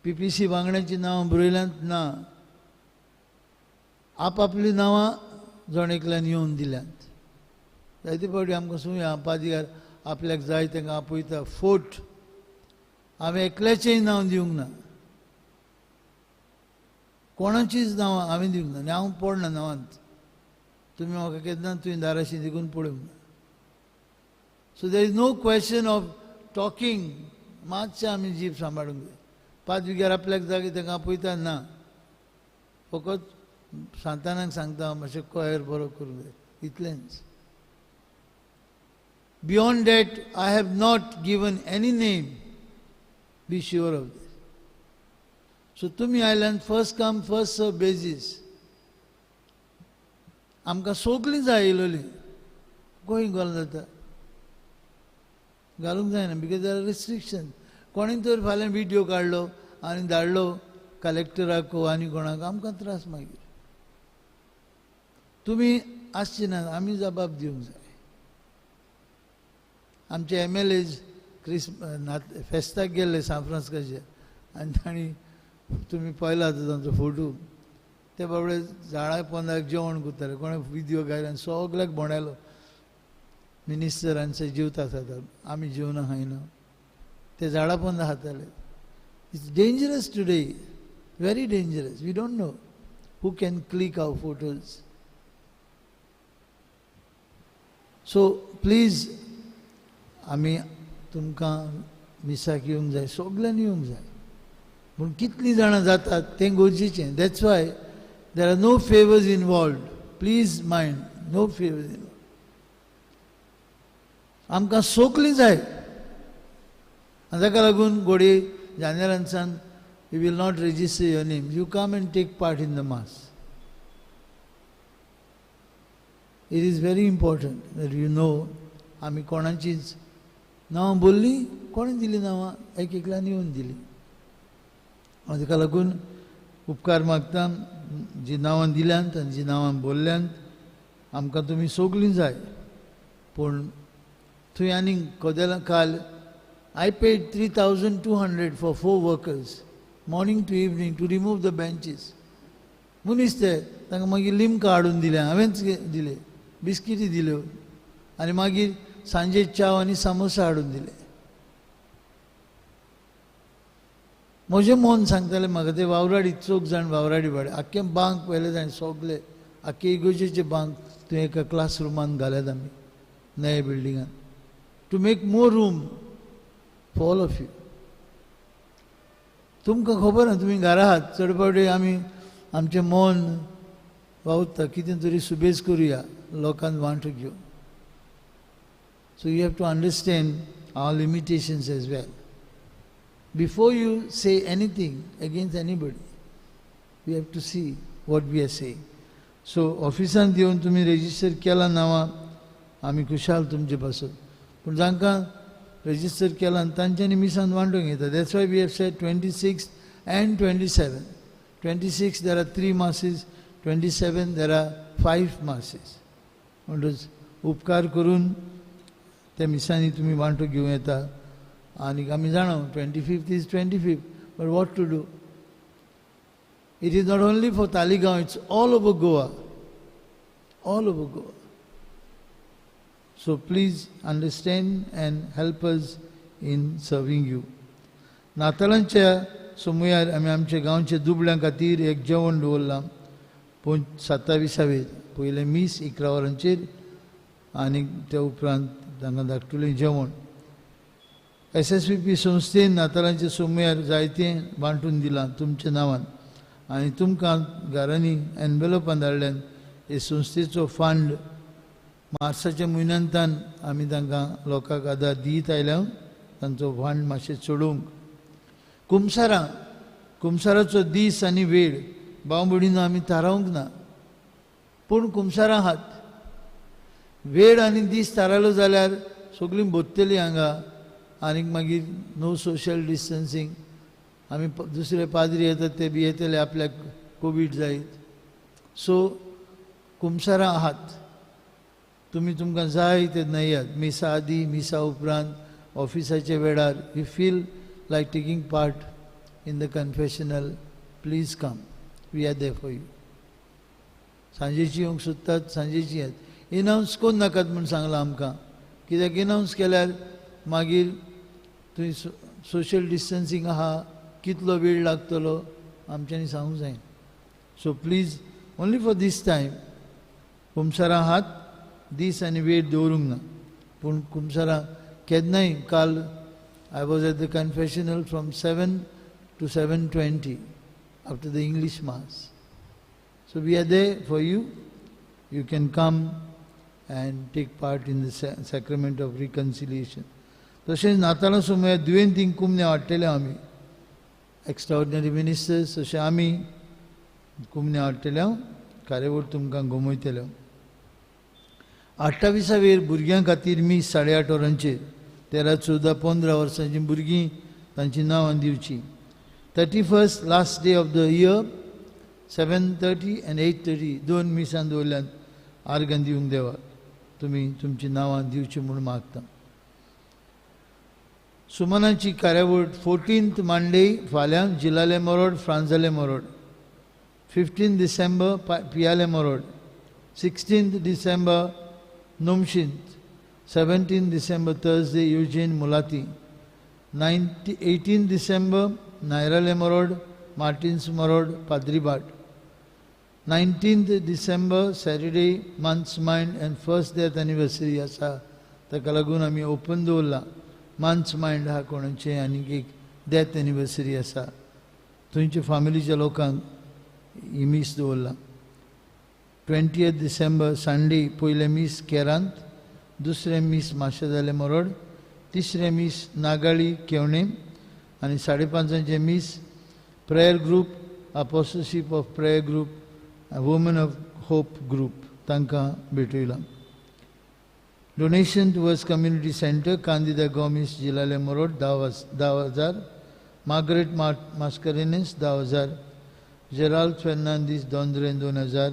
पीपीसी वांगड्यांचीं नांवां बरयल्यांत ना, आपआपलीं नांवां जण एकल्यान येवन दिल्यांत. जायते फावटी आमकां सुया पादविगार आपल्याक जाय तांकां आपयता. फोट हांवें एकल्याचेंय नांव दिवंक ना, कोणाचीच नांवां हांवें दिवंक ना आनी हांव पडना नांवांत. तुमी म्हाका केन्ना तुवें दाराशी देखून पळोवंक ना. So there is no question of talking. मातशें आमी जीब सांबाळूंक जाय. पादविगार आपल्याक जागे तांकां आपयता ना, फकत सांतानाक सांगता मातशें कोयर बरो करूंक जाय, इतलेंच. Beyond that I have not given any name, be sure of this. So तुमी आयल्यान first come first serve basis. आमकां सगलीं जाय येयलोलीं, गोंय घालूं जाता, घालूंक जायना because there are restriction. कोणें तर फाल्यां विडियो काडलो आनी धाडलो कलेक्टराक आनी कोणाक, आमकां त्रास मागीर. तुमी आसचे ना, आमी जबाब दिवंक जाय. आमचे MLAs फेस्ताक गेल्ले सांत फ्रांसिस्काचे आनी तांणी तुमी पळयला आतां तांचो फोटो, ते बाबडे झाडा पोंदाक जेवण करताले. कोणें विडियो घायलो आनी सगल्याक भोंवडायलो. मिनिस्टर आनी जेवता खातात, आमी जेवणां खायना, ते झाडा पोंदा खाताले. It's dangerous today, very dangerous. We don't know who can click our photos. So please आमी तुमकां मिसाक येवंक जाय, सगल्यांनी येवंक जाय. पूण कितलीं जाणां जातात तें गरजेचें. That's why there are no favours involved. Please mind, no favours involved. आमकां सगलीं जाय आनी ताका लागून घोडये जानेरांसान you will not register your name. You come and take part in the mass. It is very important that you know आमी कोणाचीच नांवां बोल्लीं, कोणें दिलीं नांवां, एक एकल्यान येवन दिलीं. हांव ताका लागून उपकार मागता, जी नांवां दिल्यांत आनी जी नांवां बोल्ल्यांत आमकां तुमी सगलीं जाय. पूण थंय आनीक कदेलां काल I paid 3,200 for 4 workers, morning to evening, to remove the benches. मनीस ते तांकां मागीर लिमकां हाडून दिलें, हांवेंच दिले, बिस्किटी दिल्यो आनी मागीर सांजे च्याव आनी सामोसा हाडून दिले. म्हजें मन सांगतालें म्हाका ते वावराडी चौग जाण वावराडी भाडे आख्खें बांक पळयलें जाण सगले आख्खे इगोजेचे बांक थंय एका क्लासरुमान घाल्यात आमी नये बिल्डिंगान, to make more room for all of you. तुमकां खबर ना, तुमी घरा आहात, चड फावटी आमी आमचें मन वावुरता कितें तरी सुबेज करुया लोकांक वांटो घेवन. So you have to understand our limitations as well. Before you say anything against anybody, you have to see what we are saying. So ऑफिसान येवन तुमी रेजिस्टर केलां नांवां, आमी खुशाल तुमचे पासून. पूण जांकां रेजिस्टर केलां तांच्यांनी मिसान वांटूंक येता. That's why we have said 26 and 27. 26 there are 3 masses, 27 there are 5 masses. म्हणटच उपकार करून त्या मिसांनी तुमी वांटो घेवं येता. आनी आमी जाणा 25 is 25, but what to do. It is not only for Taleigao, it's all over Goa, all over Goa. So please understand and help us in serving you. नातालांच्या सोमुयार आमी आमच्या गांवच्या दुबळ्यां खातीर एक जेवण दवरलां 27 पयलें मीस 11 वरांचेर आनी त्या उपरांत तांकां धाकटुलें जेवण. SSVP संस्थेन नातालांच्या सोमुयार जायतें वांटून दिलां तुमच्या नांवान आनी तुमकां घरांनी एनवेलोपान धाडल्यान हे संस्थेचो फंड मार्साच्या म्हयन्यांतान आमी तांकां लोकांक आदार दीत आयल्या तांचो फंड मातशें चडोवंक. कुमसारां, कुमसाराचो दीस आनी वेळ भाव भयणीनो आमी थारावंक ना, पूण कुमसारां आहात. वेळ आनी दीस थारायलो जाल्यार सगळीं भरतलीं हांगा आनीक मागीर नो सोशल डिस्टन्सींग. आमी दुसरे पाद्री येतात ते बी येतले आपल्याक कोवीड जायत. सो कुमसारां आहात, तुमी तुमकां जाय तेन्ना येयात. मिसा आदी, मिसा उपरांत, ऑफिसाच्या वेळार you feel like taking part in the confessional, please come, we are there for you. सांजेची येवंक सोदतात सांजेची येत. एनावन्स करूं नाकात म्हूण सांगलां आमकां, कित्याक एनावन्स केल्यार मागीर तुवें सोशल डिस्टन्सींग आहा, कितलो वेळ लागतलो आमच्यांनी सांगूंक जाय. So please only for this time. कुमसारां आहात, दीस आनी वेळ दवरूंक ना, पूण कुमसारां केन्नाय. काल I was at the confessional from 7 to 7:20 after the English mass. So we are there for you. You can come and take part in the sacrament of reconciliation. तशेंच नातालां सुमयार दुयेंतींक कुमन्या वाडटले आमी, एक्स्ट्राऑर्डिनरी मिनिस्टर्स तशें आमी कुमन्या वाडटले, कार्यावळ तुमकां गमयतले. 28वेर भुरग्यां खातीर मीस 8:30 वरांचेर, 13, 14, 15 वर्सांचीं भुरगीं तांचीं नांवां दिवचीं. 31st last day of the year 7:30 and 8:30 दोन मिसां दवरल्यान आर्गां दिवंक देवाक. तुमी तुमचीं नांवां दिवचीं म्हूण मागता. सुमनाची कार्यावळ 14th Monday फाल्यां जिलाले मोरोड, फ्रांजाले मोरोड. 15 डिसेंबर पियाले मोरोड, 16 डिसेंबर नोमशींत, 17 डिसेंबर Thursday Eugen मुलाती, 18 December नायराले मोरोड, Martins मोरोड, Padribhat. 19 December Saturday month's mind and first death anniversary आसा, ताका लागून आमी ओपन दवरलां. मंथ्स मायंड आहा कोणाचें आनीक एक डेथ एनिवर्सरी आसा, थंयच्या फामिलीच्या लोकांक ही मीस दवरलां. 20 डिसेंबर संडे पयलें मीस केरांत, दुसरें मीस माशेदाले मोरोड, तिसरें मीस नागाळी केवणें आनी 5:30 मीस prayer group, apostleship of prayer group, women of hope group तांकां भेटयलां. Donation towards community centre Candida Gomes जिलाले मोरोड 10,000, Margaret Mascarenhas 10,000, Gerald Fernandes दोंद्रेन 2,000,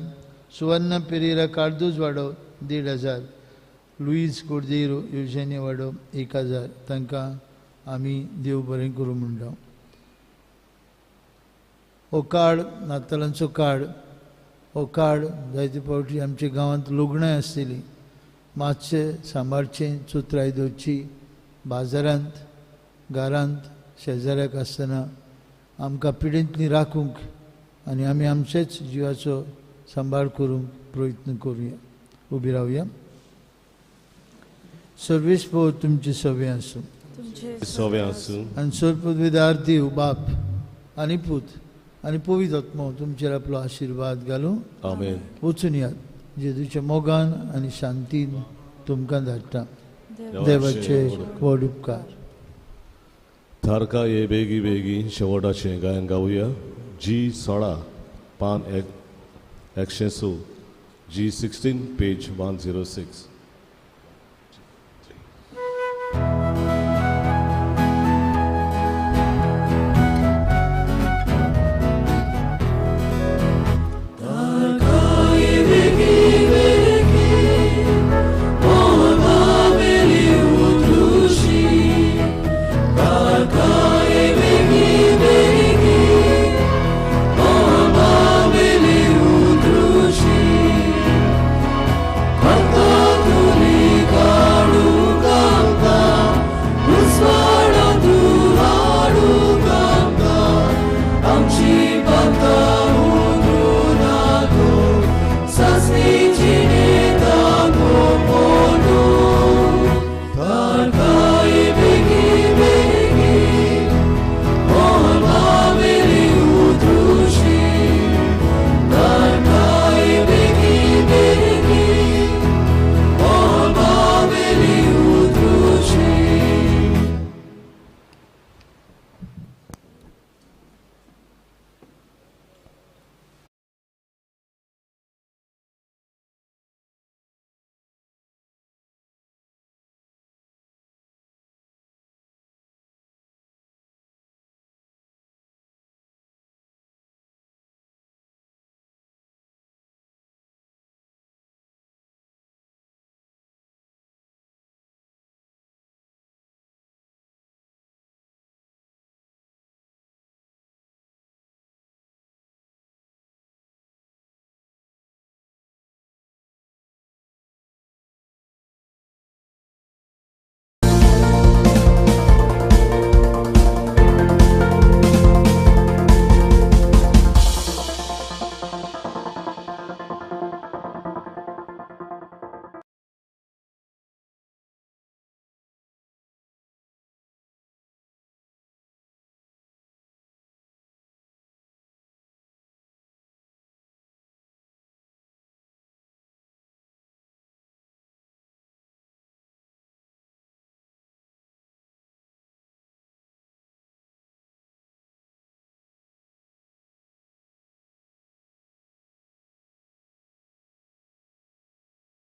Suvarna Pereira Cardozo वाडो 1,500, लुईज कोर्देरो युजेनी वाडो 1,000. तांकां आमी देव बरें करूं म्हणटा. हो कार्ड नातालांचो कार्ड, हो कार्ड जायते फावटी आमच्या गांवांत लग्नांय आसतलीं, मातशें सांबाळचें, चुत्राय दवरची. बाजारांत, घरांत, शेजाऱ्याक आसतना आमकां पिडेंतली राखूंक आनी आमी आमचेच जिवाचो सांबाळ करूंक प्रयत्न करुया. उबी रावया. सर्वेस पो तुमचे सवे आसूं, सवे आसूं. आनी सर्वपदवीदार देव बाप आनी पूत आनी पवित्र आत्मो तुमचेर आपलो आशिर्वाद घालूं. आमेन. वचून यात जेजूच्या मोगान आनी शांतीन तुमकां धाडटा. देवाचे व्हड उपकार. थारका हे बेगी बेगी शेवटाचें गायन गावया. जी 16 पान 106, जी 16 पेज 106.